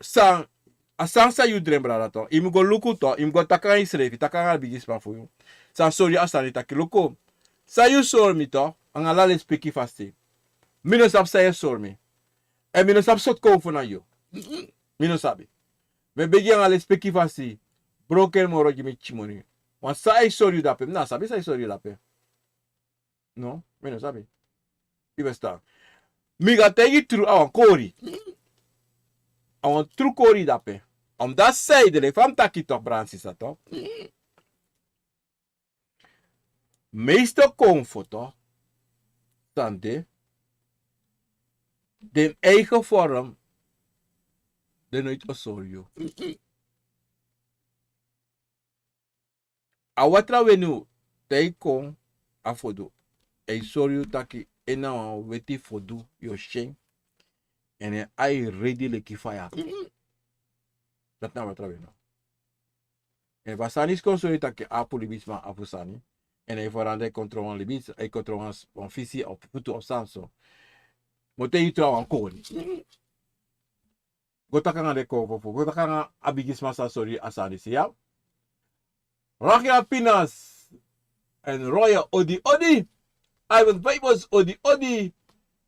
San, a san san yu dren, brada, toch, yu mu go luku, toch, yu mu go taki nanga yusrefi, taki nanga a bigisma fu yu. San sori yu a sani, taki luku. San yu sori mi, toch, nanga ala lespeki fasi. Mi no sabi san yu e sori mi. En mi no sabi sortu kownu fu na yu. Mi no sabi. Mi e begi nanga lespeki fasi. Broko en moro, gi mi pikin moni. Want san a e sori yu dape, mi no sabi san a e sori yu dape. No, mi no sabi. Yu e ferstan? Mi go taigi tru, a wan kori. A wan tru kori dape. Omdat san ede, leki fa mi taki, toch, brada, sisa, toch, meeste kownu fu, toch, san de, den eigen vorm, den noiti o sori yu. A watra wenu, te a e kon, a fodu, a e sori yu taki en na wan weti fodu yu o si en. En en ai redi leki faya. Dati na watra wenu. En efu a sani si kon sori yu taki a afu libisma, afu sani, en a e feranda, a e kon tron wan libisma, a e kon tron wan s- wan fisi of futu of sani so, mi o taigi yu, tron wan kori. Go taki nanga den kownu fu fu, go taki nanga a bigisma san sori yu a sani disi, ya. Rakia Pinas en Roya, odi, odi. Ivan Vibos, odi, odi.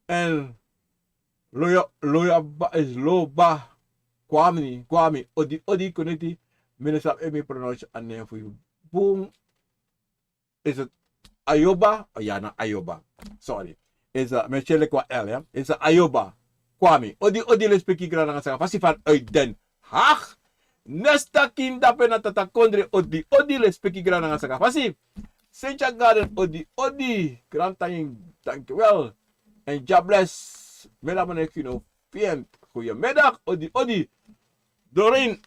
En Loya, Loya Ba is Loba. Kwami, Kwami, odi, odi, konekti. Mi no sabi efu mi pronounce a nen fu yu bun. Is het Ayoba? Oh, ya, na Ayoba. Sorry. Is, uh, mi e tyari leki wan L, ya. Is, uh, Ayoba. Kwami. Odi, odi, lespeki, grantangi nanga saka fasi vanuit Den Haag. Nesta kin dape na Tata Kondre, odi, odi, lespeki, grantangi nanga saka fasi. Sentia Garden, odi, odi, grantangi, dankjewel. En God bless. Mela Mane Kino Fiend, goedemiddag, odi, odi. Doreen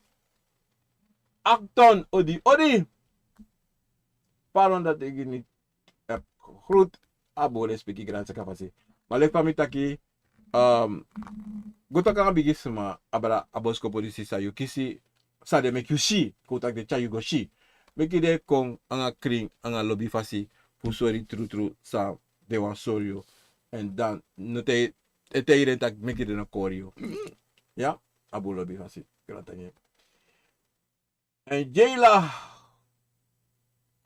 Acton, odi, odi. Pardon dat ik u niet heb gegroet. Abole spiki granse kafasi. Ma leki fa mi taki, um, go taki nanga bigi sma abra a boskopu disi san yu kisi, san den meki yu si, kon taki den tyari yu go si. Meki den kon nanga krin, nanga lobi fasi, fu sori trutru san den wani sori yu. En dan no te, e te yu den taki meki den no kori yu. Ya, a bun lobi fasi. Grantangi. En Jayla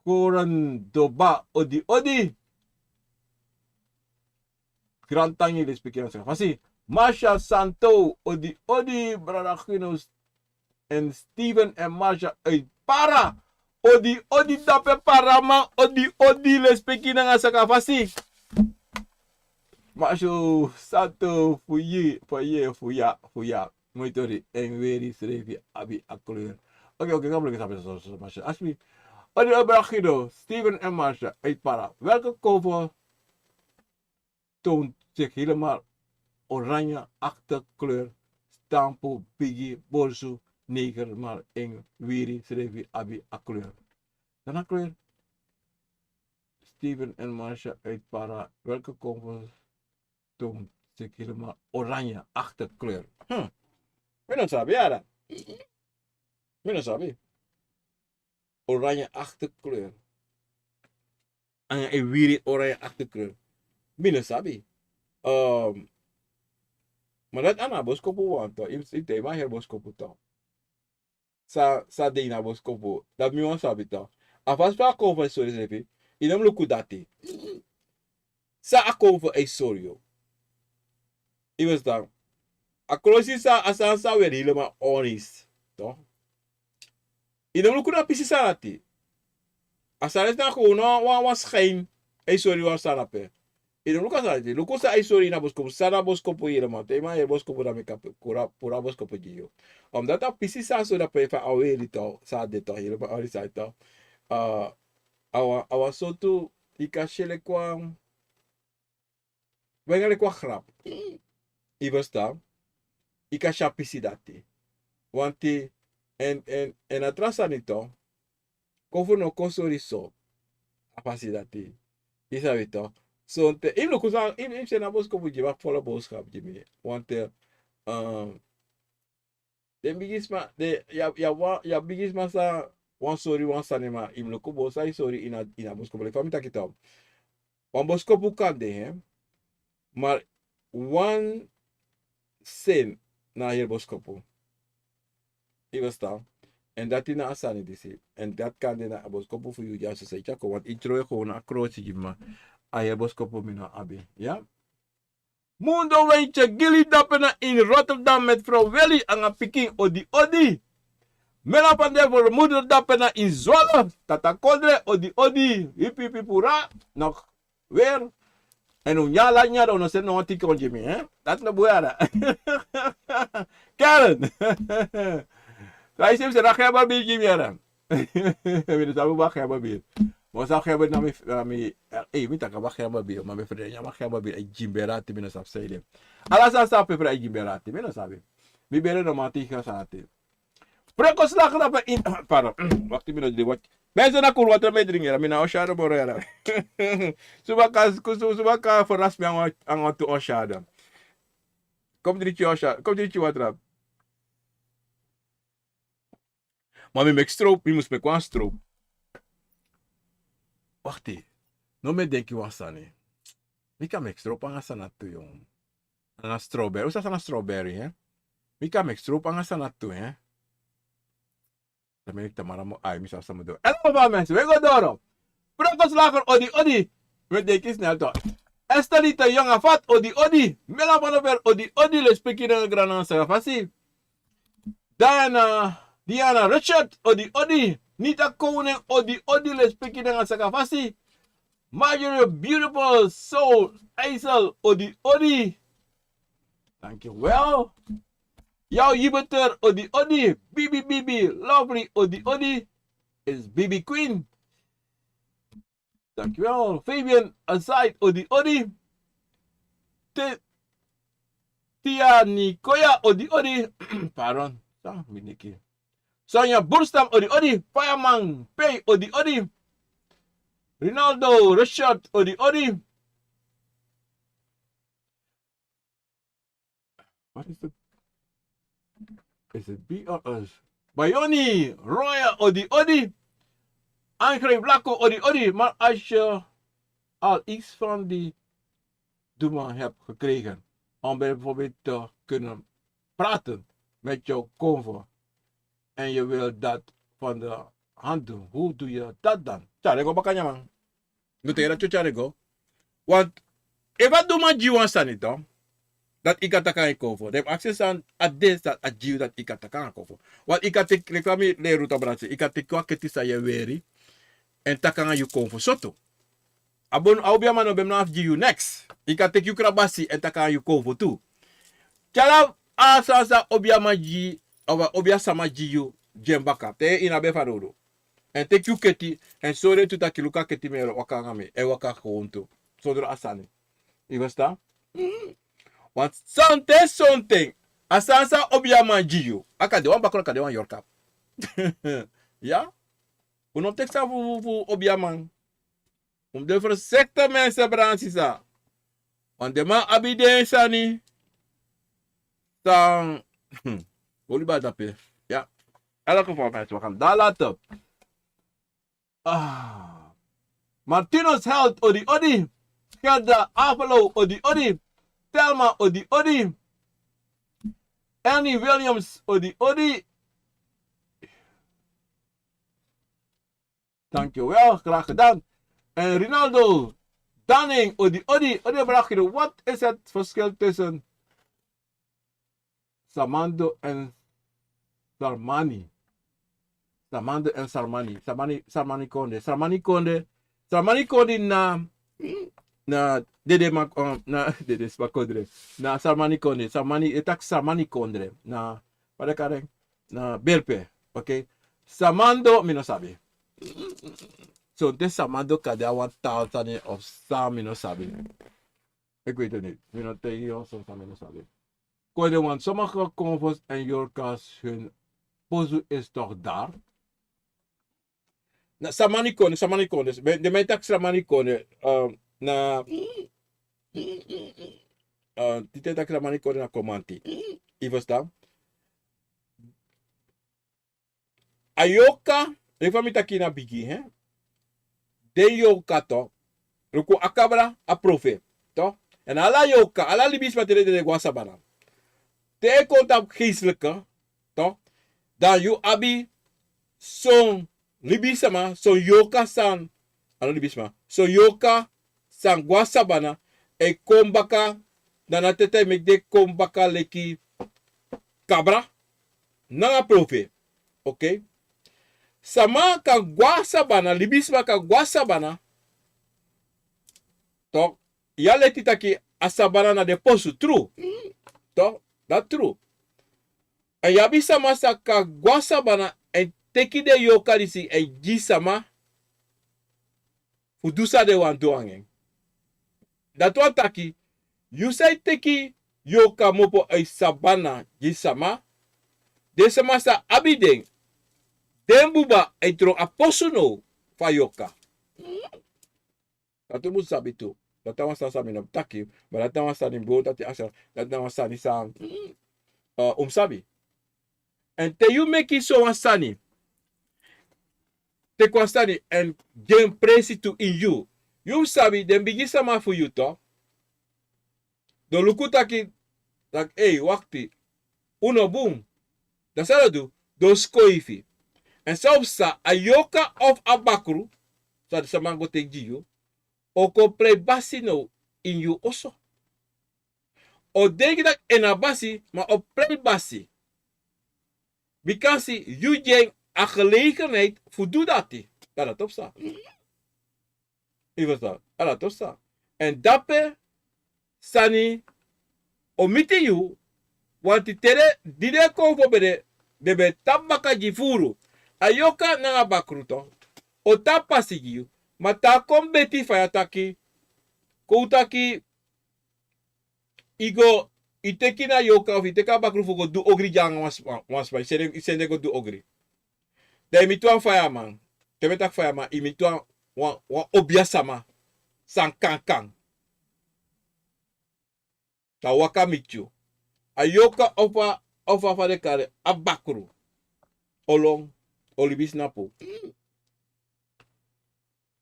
Korendoba, odi, odi. Grantangi, lespeki nanga saka fasi. Marsha Santo, odi, odi, brada Gino. En Steven en Marsha uit Para. Odi, odi, dape Paraman, odi, odi, lespeki nanga saka fasi. Marsha Santo, fu yu, fu yu, fu ya, fu ya. Moi tori, en weri srefi abi a kleur. Oké, oké, kan bleki sabi so, so, Marsha. Asmi. Odi, odi, brada Gino, Steven en Marsha uit Para. Welke koffer toont zich helemaal oranje-achtig kleur, stampu, bigi, borsu, neger, maar en wiri srefi abi a kleur. Dan a kleur. Steven en Marsha uit Para, welke koffer toont zich helemaal oranje-achtig kleur? Hm. Mi no sabi, ya, dan. Mi no sabi. Oranje-achtig kleur. Anga e wiri oranje-achtig kleur. Mi no sabi. Um, ma dati a no a boskopu wan to. Yu, yu te man heri boskopu to. San, san de ini a boskopu. Dati mi wani sabi to. A fasi fa a koffer e sori srefi. Yu no mus luku dati. San a koffer e sori yu. Yu ferstan. A klosi san, a sani san weri helemaal orange. To. Yu no mus luku na pisi sani dati. A sani dati na gewoon wan, wan, wan schijn. E sori wan sani ape. Yu no mus luku a sani dati. Luku san e sori ini a boskopu. San na boskopu helemaal. Te yu man heri boskopu dan mi kan puru a boskopu gi yu. Omdat a pisi san sori ape fa a weri to. San a de to. Helemaal orange san de to. Uh, a wan, a wan sortu, yu kan si en leki wan, wan, leki wan grap. Yu ferstan? Yu kan si a pisi dati. Want, en, en, en a tra sani to. Koffer no kon sori so. A fasi dati. Yu sabi to. So te, yu mus luku san, yu, yu mus seni a boskopu gi mi, a folo boskopu gi mi. Want, um, den bigisma, den, yu abi, yu abi wan, yu abi bigisma san wani sori wan sani, ma yu mus luku bun san yu sori ini a, ini a boskopu. Leki fa mi taki to. Wan boskopu kan de, hè. Ma wan seni na a heri boskopu. Yu ferstan? En dati na a sani disi. En dati kan de na a boskopu fu yu dyaso san yu tyari kon. Want yu tron en gewoon na a kroti gi mi, ma a heri boskopu mi no abi. Ya? Mundo Wijntje Gili dape na in Rotterdam met vrouw Willy anga pikin, odi, odi. Mela van der Vermoeder dape na in Zwolle. Tata Kodre, odi, odi. Hipi, hipi, pura. Nog weer. En un nyan ala nyan, un no seni no wan tiki kon gi mi, hè? Dati no bun, ya, dan. Karen. San yu si mi seni a gerber biri gi mi, ya, dan. Mi no sabi a gerber biri. Ma san gerber na mi, na mi, eh, mi taki a gerber biri, ma mi frede nyan a gerber biri, a gi mi bere ati, mi no sabi san ede. Ala san san pepra a gi mi bere ati, mi no sabi. Mi bere no man tiki san ati. Prekoslagen dape in, pardon, wakti mi no di wakti. Mensen na kuru water mi dringi, ya, mi na oshado moro, ya. Subaka, su-, subaka verras mi anga, anga tu oshado. Kom dringi oshado, kom dringi water. Ma mi meki stroop, mi mus meki wan stroop. Wakti. No mi e denki wan sani. Mi kan meki stroop anga san na tu, yon. Anga strawberry. Un sabi san na strawberry, hè? Mi kan meki stroop anga san na tu, hè? Dan mi tamara mo ai, mi sabi san mi du. Hello, mensen. We go doro. Prekoslager, odi, odi. Mi e denki snel to. Estelita Yonga Fat, odi, odi. Mela Manover, odi, odi. Lespeki nanga grantangi nanga saka fasi. Diana, Diana Richard, odi odi. Nita Koning, odi odi, lespeki nanga sakafasi. Marjorie Beautiful Soul, Aisel, odi odi. Dankjewel. Yao Yibeter, odi odi. Bibi Bibi, Lovely, odi odi. Is Bibi Queen. Dankjewel. Fabian Aside, odi odi. Te Tia Nikoya, odi odi. Pardon. Sa mi niki. Sonia Burstam, odi odi. Fireman Pay, odi odi. Rinaldo Richard, odi odi. Wat is het? Is het B R S? Bayoni Roya, odi odi. Angre Blako, odi odi. Maar als je al iets van die doeman hebt gekregen om bijvoorbeeld te kunnen praten met jouw convo en je wil dat van de hand doen, hoe doe je dat dan? Tyari go baka, nyaman. Mi teki dati tyari go. Want efu a doeman gi yu wan sani, dan dati yu kan taki nanga yu convo. Dan yu mus aksi san a de san a gi yu dati yu kan taki nanga convo. Want yu kan teki, leki fa mi leri un, tapu dati yu kan teki wan keti san yu e weri èn taki nanga yu convo so tu. A bon, a obiaman no ben abi fu gi yu neks. Yu kan teki yu krabasi èn taki nanga yu convo tu. Tyari a sani san obiaman gi, of a obia sama gi yu, gi en baka te yu no abi en fanowdu. Èn teki yu keti èn sori en tu taki luku a keti, mi e waka nanga mi, e waka gewoon tu. Sondro a sani. Yu ferstan? Want sonten sonten a sani san obiaman gi yu, a kan de wan bakru, a kan de wan yorka. Ya? Un no mus teki sani fu, fu, fu obiaman. Un mus de voorzichtig, mensen, brada, sisa. Want den man abi den sani san oli bari dape. Ya. Elke vorm, mensen, we gaan daar laten. Ah. Martinus Held, odi odi. Gerda Avelo, odi odi. Thelma, odi odi. Ernie Williams, odi odi. Dankjewel, graag gedaan. En Rinaldo Danning, odi odi. Odi, vraag je, wat is het verschil tussen Samando en Sarmani? Samando en Sarmani. Sarmani, Sarmani Konde. Sarmani Konde. Sarmani Konde na, na Dede Mak-, um, na Dede Smakondre. Na Sarmani Konde. Sarmani, e taki Sarmani Konde. Na, wat ik aan denk, na Berpe. Oké. Samando, mi no sabi. So, de Samando kan de a wan taal sani of san, mi no sabi. Ik weet het niet. Mi no teki yu so san, mi no sabi. Kon de wan, sommige Konfos en Yorkas hun pozu is toch daar? Na Samani Konde, Samani Konde. De, de man taki Samani Konde, um, na, uh, di den taki Samani Konde na Komanti. Yu ferstan? A yorka, leki fa mi taki na bigin, hè? Den yorka, toch. Luku, a kabra, a profeet, toch. Èn ala yorka, ala libisma, te den, den go na sabana. Te a kon tapu geestelijke, toch. Dan yu abi son libisma, son yorka san, ala libisma, son yorka san go na sabana, e kon baka, dan na te, te a e meki den kon baka leki kabra nanga profeet. Oké. Sama kan go na sabana, libisma kan go na sabana. Toch, yu e leti taki a sabana na den posu, tru. Toch, dati tru. Èn yu abi sama san kan go na sabana èn teki den yorka disi èn gi sama fu du san den wani du nanga en. Dati wani taki, yu sa e teki yorka kmopo a sabana gi sama, den sama sa abi den, den buba e tron a posu now fu a yorka. Dati un mus sabi tu. Dati na wan sani san mi no taki, ma dati na wan sani mi bo taki a sa, dati na wan sani san, uh, un mus sabi. Èn te yu meki so wan sani, teki wan sani èn gi en presi tu ini yu. Yu mus sabi, den bigi sama fu yu, toch. Den o luku taki, taki, ei, wakti. Un no bun. Dan san den o du? Den o skoifi. Èn san o psa, a yorka of a bakru san den sama go teki gi yu, o kon prei basi now ini yu oso. O denki taki en na basi, ma o prei basi. Bikasi yu gi en a gelegenheid fu du dati. Ala tosa. Yu ferstan? Ala tosa. Èn dape sani o miti yu, wanti te den di den kon fu ben de, den ben tapu baka gi furu. A yoka nanga bakru tu o tapu pasi gi yu. Ma te a kon beti fa yu e taki, kon taki, yu go, yu teki na yoka of yu teki a bakru fu go du ogri gi nanga wan sma, wan sma, yu seni, yu seni den go du ogri. Dan yu miti wan fayaman. Te mi e taki fayaman, yu miti wan, wan, wan obia sama san kankan. Dan a waka miti yu. A yoka of a, of a fa den kari en, a bakru. O lon, o libi snapu.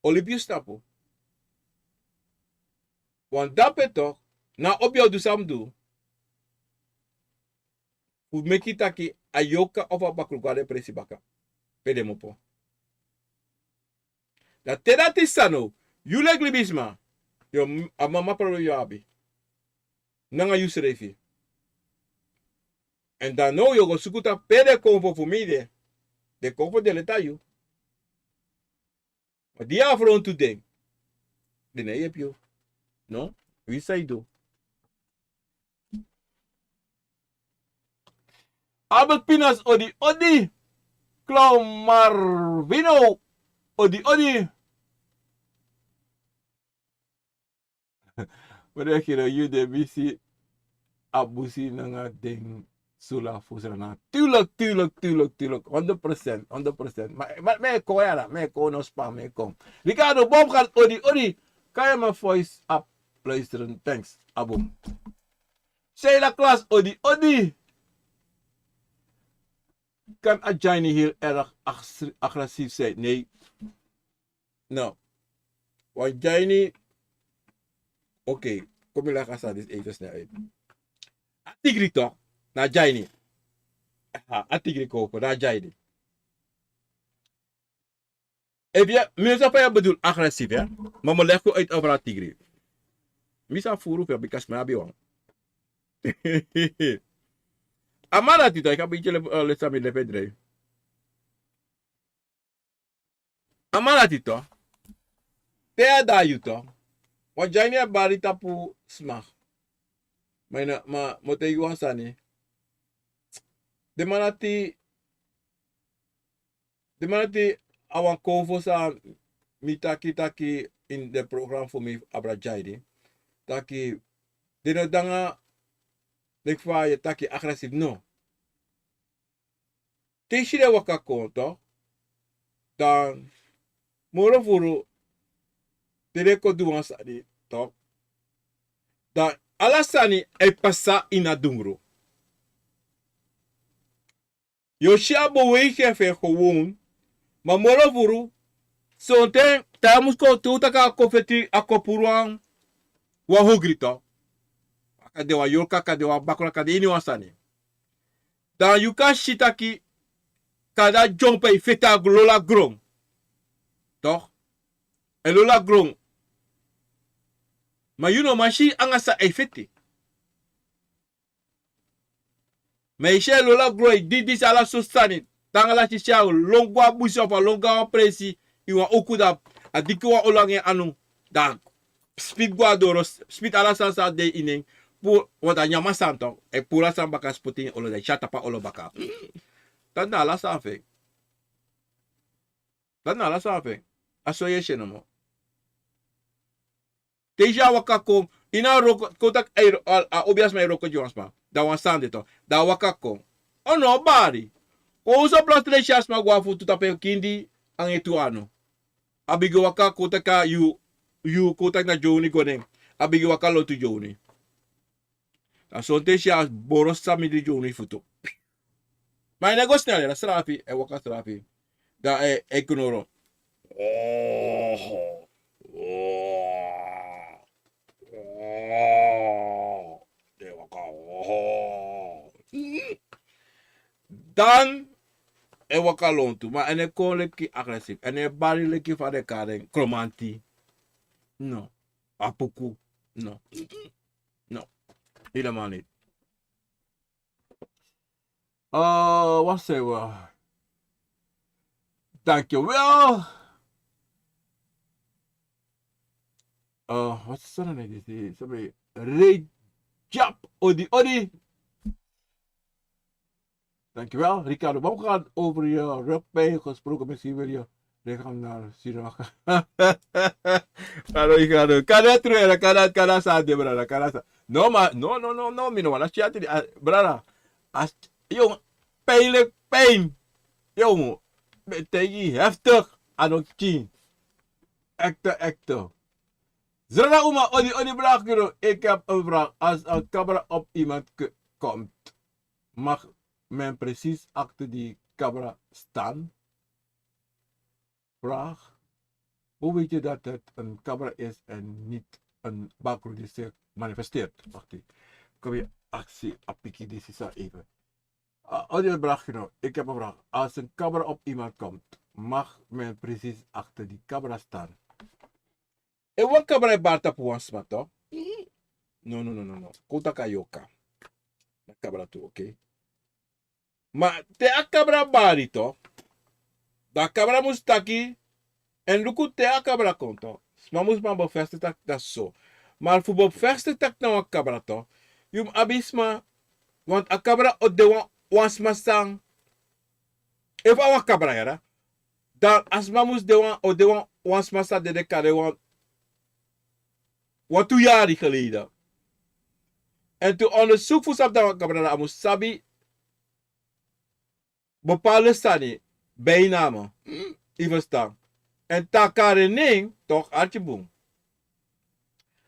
O libi yu snapu. Wan dape tok, na obia o du san a mu du. Fu meki taki a yoka of a bakru go a den presi baka. Pe den mu opo. Dan te dati sani, yu leki libisma, yu o, a mama problem yu o abi. Nanga yu srefi. Èn dan now yu o go suku taki pe den kon fu mi de. Den kon fu den leti na yu. Ma di yu afrontu den, den no e yepi yu. No? Winsi san yu du. Albert Pinas, odi, odi. Clown Marvino, odi, odi. Wede kino yu de misi a busi nanga den sula fu Sranan. Tuurlijk, tuurlijk, tuurlijk, tuurlijk. Honderd procent, honderd procent. Ma, ma, mi e kon yara, mi e kon, no span, mi e kon. Ricardo Bomgaard, odi, odi. Kan je mijn voice app luisteren? Thanks, Abum. Sheila Klaas, odi, odi. Kan Adjaini heel erg ag-, agressief zijn? Nee. No. Want Jaini, oké, kom mi leg a sani disi even snel uit. A tigri toch? Na Jaini. Aha, a tigri koko, na Jaini. Efu yu, mi no sabi fa yu e bedoel agressief, hè? Ma mi o leg uit over a tigri. Mi sa furu fu yu, bika sma abi wan. A man dati toch, yu kan bigin lesi, eh, lesi san mi lefi e drei. A man dati toch. Te a de na yu toch. Wan Jaini e bari tapu sma. Ma yu no, ma, mi o taigi yu wan sani. Den man dati, den man dati a wan kownu fu san mi taki, taki in den program fu mi abra Jaini. Taki, den no de nanga, leki fa yu e taki agressief, no. Te yu si den waka kon toch, dan moro furu te den kon du wan sani toch, dan ala sani e pasa ini a dungru. Yu o si a beweging fu en gewoon, ma moro furu, sonten te a mus kon, te un taki a kon feti, a kon puru wan, wan ogri toch. A kan de wan yorka, a kan de wan bakru, a kan de iniwan sani. Dan yu kan si taki, kande a dyompo e feti, a lolo a gron. Toch? E lolo a gron. Ma yu no man si anga san a e feti. Ma yu si a e lolo a gron, e didisi ala sortu sani. Te anga lasi a lon go a busi of a lon go a wan presi, ini wan uku, dan a diki wan olo nanga en anu. Dan spiti go na doro, spiti ala sani san de ini en. Puru, want a nyan sani toch, e puru a sani baka, spiti ini olo, dan e si a tapu a olo baka. Dati na ala sani fu en. Dati na ala sani fu en. A so yu e si en nomo. Te yu si a waka kon, ini a wroko, kon taki a, a, a obiasma e wroko gi wan sma. Dan wan sani de toch. Dan a waka kon. O no, bari. Kon so plotseling yu si a sma go a futu tapu en kindi anga en tu anu. A bigin waka kon taki a yu, yu kon taki na dyownu go nen. A bigin waka lontu dyownu. Dan sonten yu si a boro sani mindri dyownu futu. Ma a no e go snel, na srafi, e waka srafi. Dan e, e knoro. Dan e waka lontu, ma a no e kon leki agressief, a no e bari leki fa den kari en, kromanti. No. Apuku. No. No. Helemaal niet. Uh, wat zijn we? Dankjewel. Uh, wat is er dan? Sorry, Rejab, odi, odi. Dankjewel, Ricardo. Maar we gaan over je rugpijn gesproken. Misschien wil je lichaam naar Sinaga. Hallo, Ricardo. Kan dat terug, kan dat, kan dat, sa de brada, kan dat, sa. No, maar, no, no, no, no, mi no, wan, dat is, brada. Als, jong, pijnlijk, pijn. Jong, tegen heftig, aan het kin. Echte, echte. Zrana Uma, odi, odi, brada, ik heb een vraag. Als een camera op iemand k-, komt, mag men precies achter die camera staan? Vraag: hoe weet je dat het een camera is en niet een bakru die zich manifesteert? Wacht even. Kom je actie, apiki, dit is even. Ah, odi, brada, ik heb een vraag. Als een camera op iemand komt, mag men precies achter die camera staan? E wan kabra e bari tapu wan sma, toch? No, no, no, no, no. Kon taki a yoka. Na kabra tu, oké. Ma te a kabra bari, toch? Dan a kabra mus taki, èn luku te a kabra kon, toch? Sma mus man bevestig taki dati so. Ma fu bevestig taki na wan kabra, toch? Yu mus abi sma, want a kabra o de wan, wan sma san. Efu a wan kabra, yara. Dan a sma mus de wan, o de wan, wan sma san dede kande wan, wan tu yari geleden. Èn tu onderzoek fu sabi dati wan kabra, dan a mus sabi bepaalde sani, bijnamen. Yu e ferstan. Èn te a kari en nen, toch, arki bun.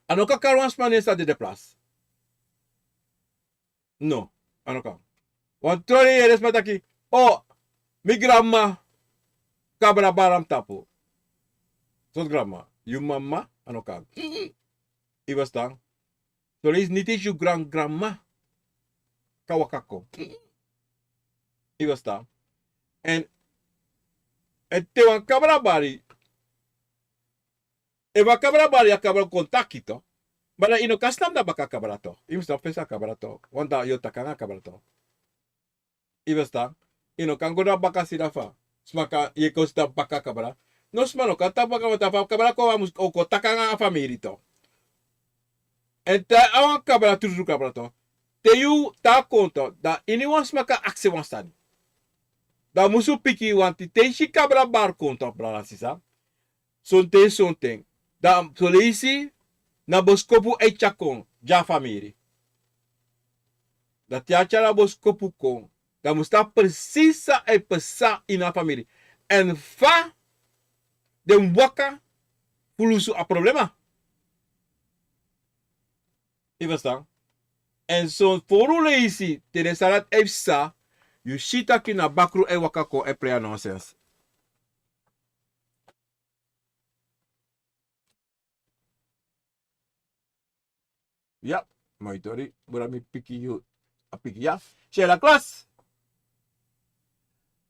A no kan kari wan sma nen san dede plas. No, a no kan. Wan tori yu e yere sma taki, o, mi granmama kabra bari na mi tapu. Sortu granmama? Yu mama, a no kan. Yu e ferstan? Son leisi niti yu gran granmama kan waka kon. Yu e ferstan? Èn, èn te wan kabra bari, efu a kabra bari, a kabra kon taki, toch. Ma dan yu no kan snap na baka kabra, toch. Yu mus snap fesi a kabra, toch. Want dan yu o taki nanga kabra, toch. Yu e ferstan? Yu no kan go na baka sida fa sma kan, yu e kon sida baka kabra. No sma no kan taki baka, want a kabra kon, a mus o kon taki nanga a famiri, toch. Èn te a wan kabra, trutru kabra, toch. Te yu taki kon, toch, dan iniwan sma kan aksi wan sani. Dan musu piki, want te yu si kabra bari kon, toch, brada, sisa. Sonten, sonten. Dan son leisi na boskopu a e tyari kon gi a famiri. Dan te a tyari a boskopu kon, dan mus tan precies san e pasa ini a famiri. Èn fa den mus waka fu lusu a problema. Yu e ferstan? Èn son fowru leisi, te den sani dati e pasa, yu si taki na bakru e waka kon e prei a nonsens. Ya, moi tori, brada, mi piki yu, a piki ya. Sheila Klas.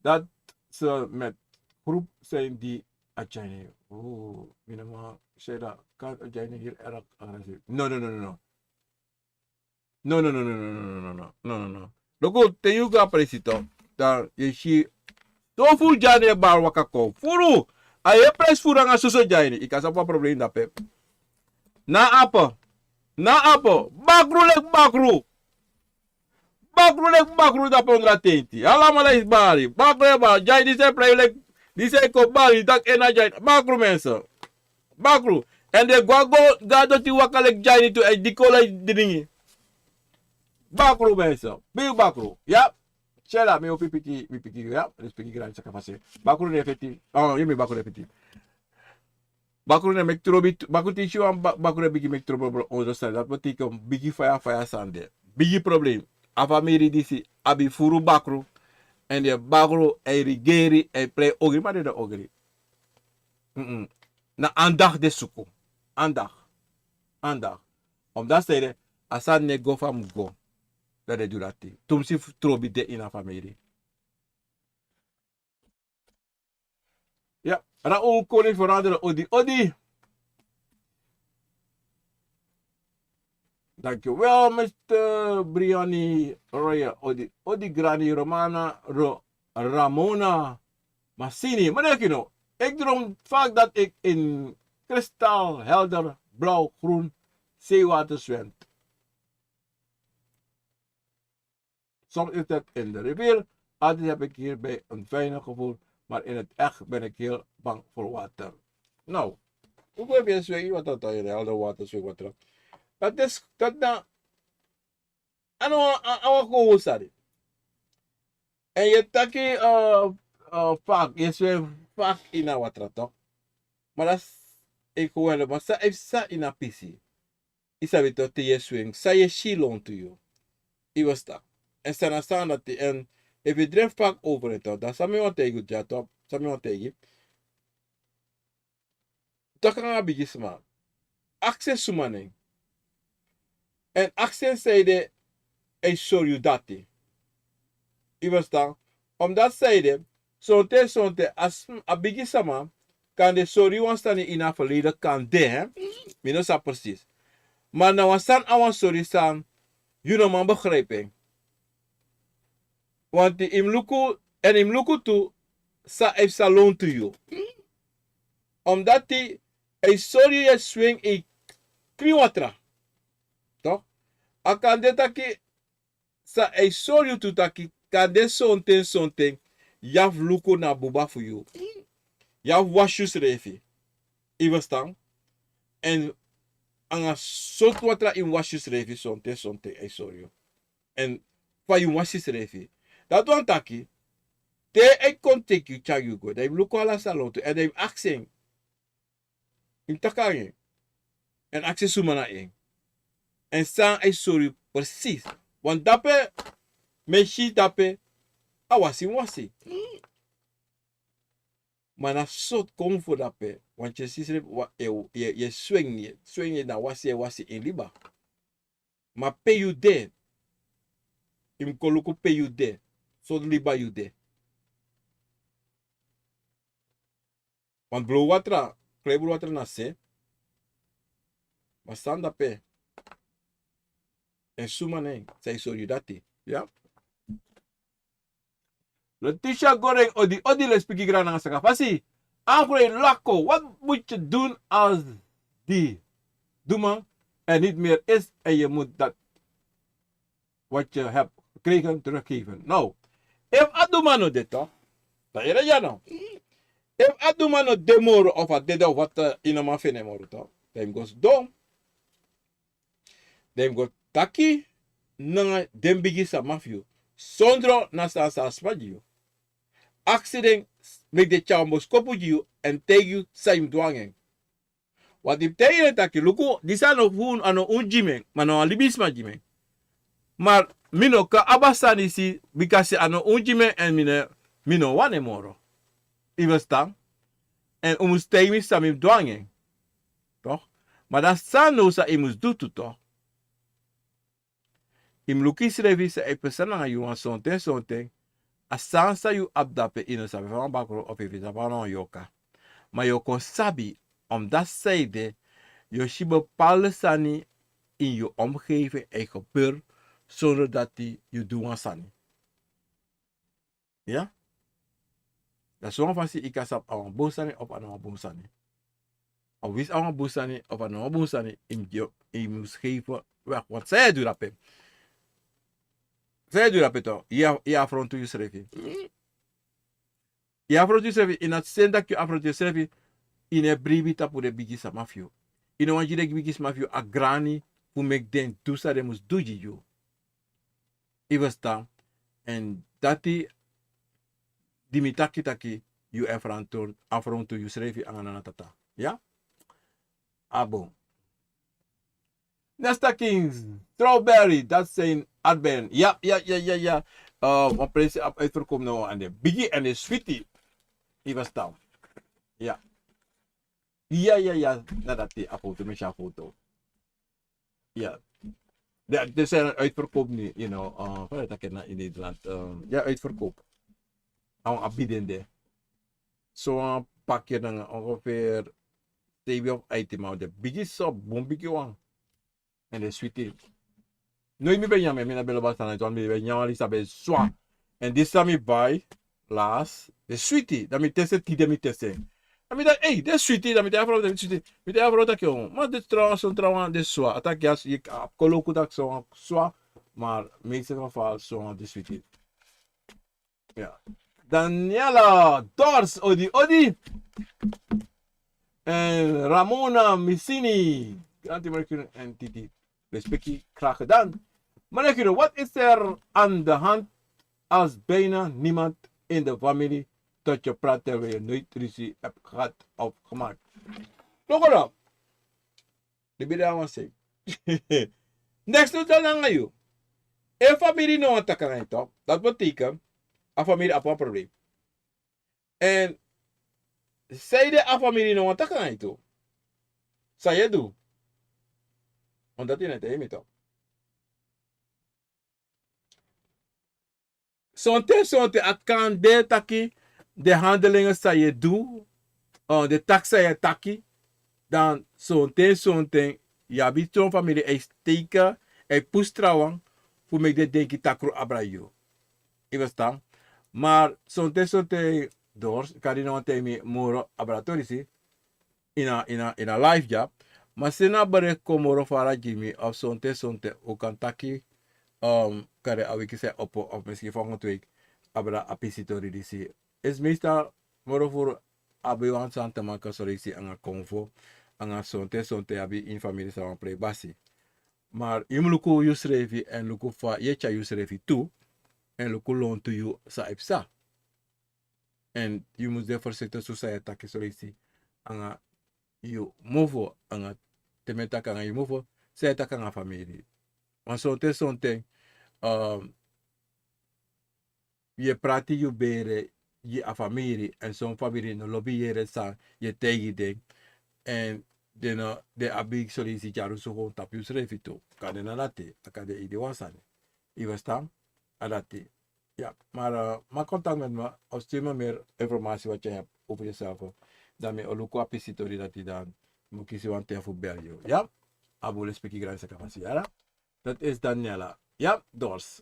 Dat ze met groep zijn die Ajaini. Oh, mi no man, Sheila, kan Ajaini heel erg agressief. No, no, no, no, no. No, no, no, no, no, no, no, no, no, no, no, no. Luku, te yu go a presi, toch, dan yu e si so furu dyani e bari waka kon. Furu! A e presi furu nanga soso dyani. Yu kan sabi wan problem dape. Na ape. Na ape. Bakru leki bakru. Bakru leki bakru dape ondro a tenti. Alamala e bari. Bakru e bari. Dyani disi e prei leki, disi e kon bari. Taki en na dyani. Bakru, mensen. Bakru. Èn den gwa go, go a doti waka leki dyani tu, èn dikolo e dringi. Bakru, mensen. Bigi bakru. Ya. Sheila, mi o pipiki, mi piki, ya. Respeki grani saka fasi. Bakru no e feti. Oh, yu mi bakru no e feti. Bakru no e meki trobi, bakru te yu si wan ba-, bakru e bigin meki trobi, bro, ondro sani. Dati betekent bigi faya, faya sani de. Bigi problem. A famiri disi abi furu bakru. Èn den bakru e rigeri, e prei ogri, ma den no ogri. Mm-mm. Na aandacht den suku. Aandacht. Aandacht. Omdat ze de, a sani no e go fa a mus go. Dan den du dati. Tumsi fu trobi de ini a famiri. Ya, na un kon veranderen, odi, odi. Dankjewel, mister Brianni Roya. Odi, odi Granny Romana, Ro, Ramona Massini. Meneer Kino, ik droom vaak dat ik in kristalhelder blauw-groen zeewater zwem. Soms is het in de rivier. Altijd heb ik hierbij een fijne gevoel, maar in het echt ben ik heel bang voor water. Nou, hoe ben je zwemmen? Wat dat dan? Helder water, zwemwater. Dat is, dat na, ano, a, a, a, go, sorry. En yu taki, eh, eh, fak, yu swem fak ini a watra, toch? Ma dati e kon weri, ma san efu san ini a pisi. Yu sabi toch te yu e swem, san yu e si lontu yu. Yu e ferstan. En san na san dati, en efu yu dreifi fak over en toch, dan san mi wani taigi yu dya toch, san mi wani taigi yu. Taki nanga bigisma. Aksi en suma nen. En aksi en sanede a e sori yu dati. Yu e ferstan? Omdati sanede, sonten, sonten, a s-, a bigi sama, kande sori yu wan sani ini a ferleden, kande, hè? Mi no sabi presis. Ma na wan sani a wani sori san yu no man begrijpi en. Want yu mus luku, en yu mus luku tu san a e psa lontu yu. Omdati a e sori yu e swem ini krin watra. Toch? A kan de taki san a e sori yu tu taki, kande sonten, sonten, yu abi fu luku na buba fu yu. Yu abi fu wasi yusrefi. Yu e ferstan? En nanga sortu watra yu mus wasi yusrefi, sonten, sonten a e sori yu. En fa yu mus wasi yusrefi. Dati wani taki, te a e kon teki yu tyari yu go, dan yu mus luku ala san lontu, en dan yu mus aksi en. Yu mus taki nanga en. En aksi en suma na en. En san a e sori yu presis. Want dape, mi e si dape, a wasi mus wasi. Ma na sortu kon fu dape, want yu e si yusrefi, yu e, yu e, yu e swem, yu e swem, yu e na wasi, yu e wasi ini liba. Ma pe yu de, yu mus kon luku pe yu de, sortu liba yu de. Want bron watra, kleiburwatra na se. Ma san dape, en suma nen, san e sori yu dati. Ya? Letitia Goreng, odi, odi, lespeki grani nanga sakafasi. Angre Lako, wat moet je doen als die doeman er niet meer is en je moet dat wat je hebt gekregen teruggeven? Nou, efu a doeman no de toch, dan yu e ready now. Efu a doeman no de moro of a dede of wat, eh, yu no man feni en moro toch, dan yu mus go sidon. Dan yu mus go taki nanga den bigi sama fu yu, sondro na san san a sma gi yu. Aksi den meki den tyari wan boskopu gi yu, èn taigi yu san yu mus du nanga en. Want yu mus taigi den taki, luku, disi a no fu unu, a no unu gi mi en, ma na wan libisma gi mi en. Ma mi no kan abi a sani disi, bikasi a no unu gi mi en, èn mi no, mi no wani en moro. Yu e ferstan? Èn un mus taigi mi san mi mus du nanga en. Toch? Ma dan san now san yu mus du tu, toch? Yu mus luku yusrefi san e psa nanga yu wan sonten, sonten. A sani san yu abi dape, yu no sabi fa a wani bakru of efu yu sabi a wani yoka. Ma yu o kon sabi, omdati sanede, yu o si bepaalde sani in yu omgeving e gebeur, sondro dati yu du wan sani. Ya? Dan sowan fasi yu kan sabi a wan bun sani of a no wan bun sani. A winsi a wan bun sani of a no wan bun sani, yu mus gi, yu mus geven weg. Want san yu e du dape? San yu e du dape toch? Yu e, yu e afrontu yusrefi. Yu e afrontu yusrefi, yu no sabi san taki yu e afrontu yusrefi, yu no e bribi tapu den bigi sama fu yu. Yu no wani gi den bigi sama fu yu a grani fu meki den du san den mus du gi yu. Yu e ferstan? Èn dati di mi taki taki yu e afrontu, afrontu yusrefi anga Nana Tata. Ya? A bun. Next taki, strawberry, dat zijn aardbeien. Ya, ya, ya, ya, ya. Eh, wan prijs abi uitverkoop now, èn den bigi èn den switi. Yu e ferstan? Ya. Ya, ya, ya. Na dati a foto, mi e si a foto. Ya. De, de zijn uitverkoop nu, you know, eh, fa den e taki en in Nederland. Eh, ya, uitverkoop. A wan abi den de. So wan pakket nanga ongeveer zeven of acht, ma den bigi so, bun bigi wan. Èn den switi. Noiti mi ben nyan en, mi na ben lobi a sani, dan mi ben nyan wan lisi, a ben swa. Èn disi san mi bai lasi, den switi, dan mi tesi en tide, mi tesi en. Dan mi taki, ei, den switi, dan mi taigi a frow taki den switi, mi taigi a frow taki, o, ma den trawan, son trawan, den swa. A taki ya, yu kon luku taki son wan swa, ma meeste geval son wan den switi. Ya. Daniela Dors, odi, odi. En Ramona Missini, Granti Mercury en Titi. Respecti, graag gedaan. Meneer Guido, wat is er aan de hand als bijna niemand in de familie tot je praat terwijl je nooit ruzie hebt gehad of gemaakt? Look erop. Di biri a wan sei. Next no tan nanga yu. Efu a famiri no wani taki nanga yu, toch? Dat betekent a famiri abi wan probleem. Èn sanede a famiri no wani taki nanga yu tu, san yu e du? Want dati yu no e taigi mi, toch? Sonten sonten a kan de taki den handelingen san yu e du, den taki san yu e taki, dan sonten sonten yu abi son famiri e teiken, e pusu trawan fu meki den denki takru abra yu. Yu e ferstan? Ma sonten sonten, Dors, kari no wan taigi mi moro abra tori disi ini a, ini a, ini a live dya. Ma seni a bericht kon moro fara gi mi, of sonten sonten un kan taki, um, kari a wiki san e opo, of misschien volgende week, abra a pisi tori disi. Is meestal moro furu abi wan sani te maken, so leisi, anga konfo, anga sonten sonten yu abi ini famiri san wani prei basi. Maar yu mus luku yusrefi èn luku fa yu e tyari yusrefi tu, èn luku lontu yu san e psa. Èn yu mus de voorzichtig so san yu e taki, so leisi, anga yu mofo, anga, te mi e taki anga yu mofo, san yu e taki anga famiri. Want sonten sonten, um, yu e prati yu bere gi a famiri, èn son famiri no lobi yere san yu e taigi den. Èn den no, den abi, so leisi, dyarusu kon tapu yusrefi tu. Kan de na dati, a kan de ini wan sani. Yu e ferstan? A dati. Ya, maar, eh, maak contact met me of stuur me meer informatie wat je hebt over jezelf. Dan mi o luku a pisi tori dati, dan mi o kisi wan ten fu bel yu. Ya? A bun, lespeki, grani saka fasi, yara. Dat is Daniela. Ja, Dors.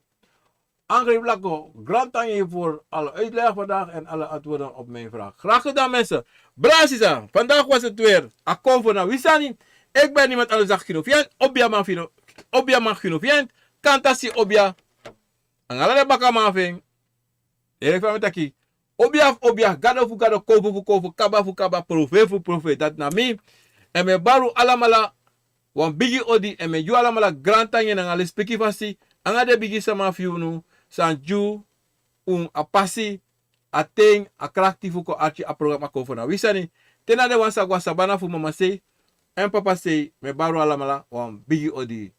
Angreep Lako, grand dank je voor alle uitleg vandaag en alle antwoorden op mijn vraag. Graag gedaan, mensen. Brasisa, vandaag was het weer. A kon fu na wi sani. Ik ben niemand anders dan Gino Viant, Obia man Fino, Obia man Gino Viant. Kantasi Obia. Anga ala den bakaman fu en. Ere fa mi taki. Obia fu obia, gado fu gado, kofu fu kofu, kaba fu kaba, profeet fu profeet. Dati na mi. Èn mi e bari un alamala wan bigi odi, èn mi e gi un alamala grantangi nanga lespeki fasi, anga den bigi sama fu unu san gi un a pasi, a ten, a krakti fu kon arki a programa Kon fu na wi sani. Te na den wan sa go a sabana fu mama sei èn papa sei, mi e bari un alamala wan bigi odi.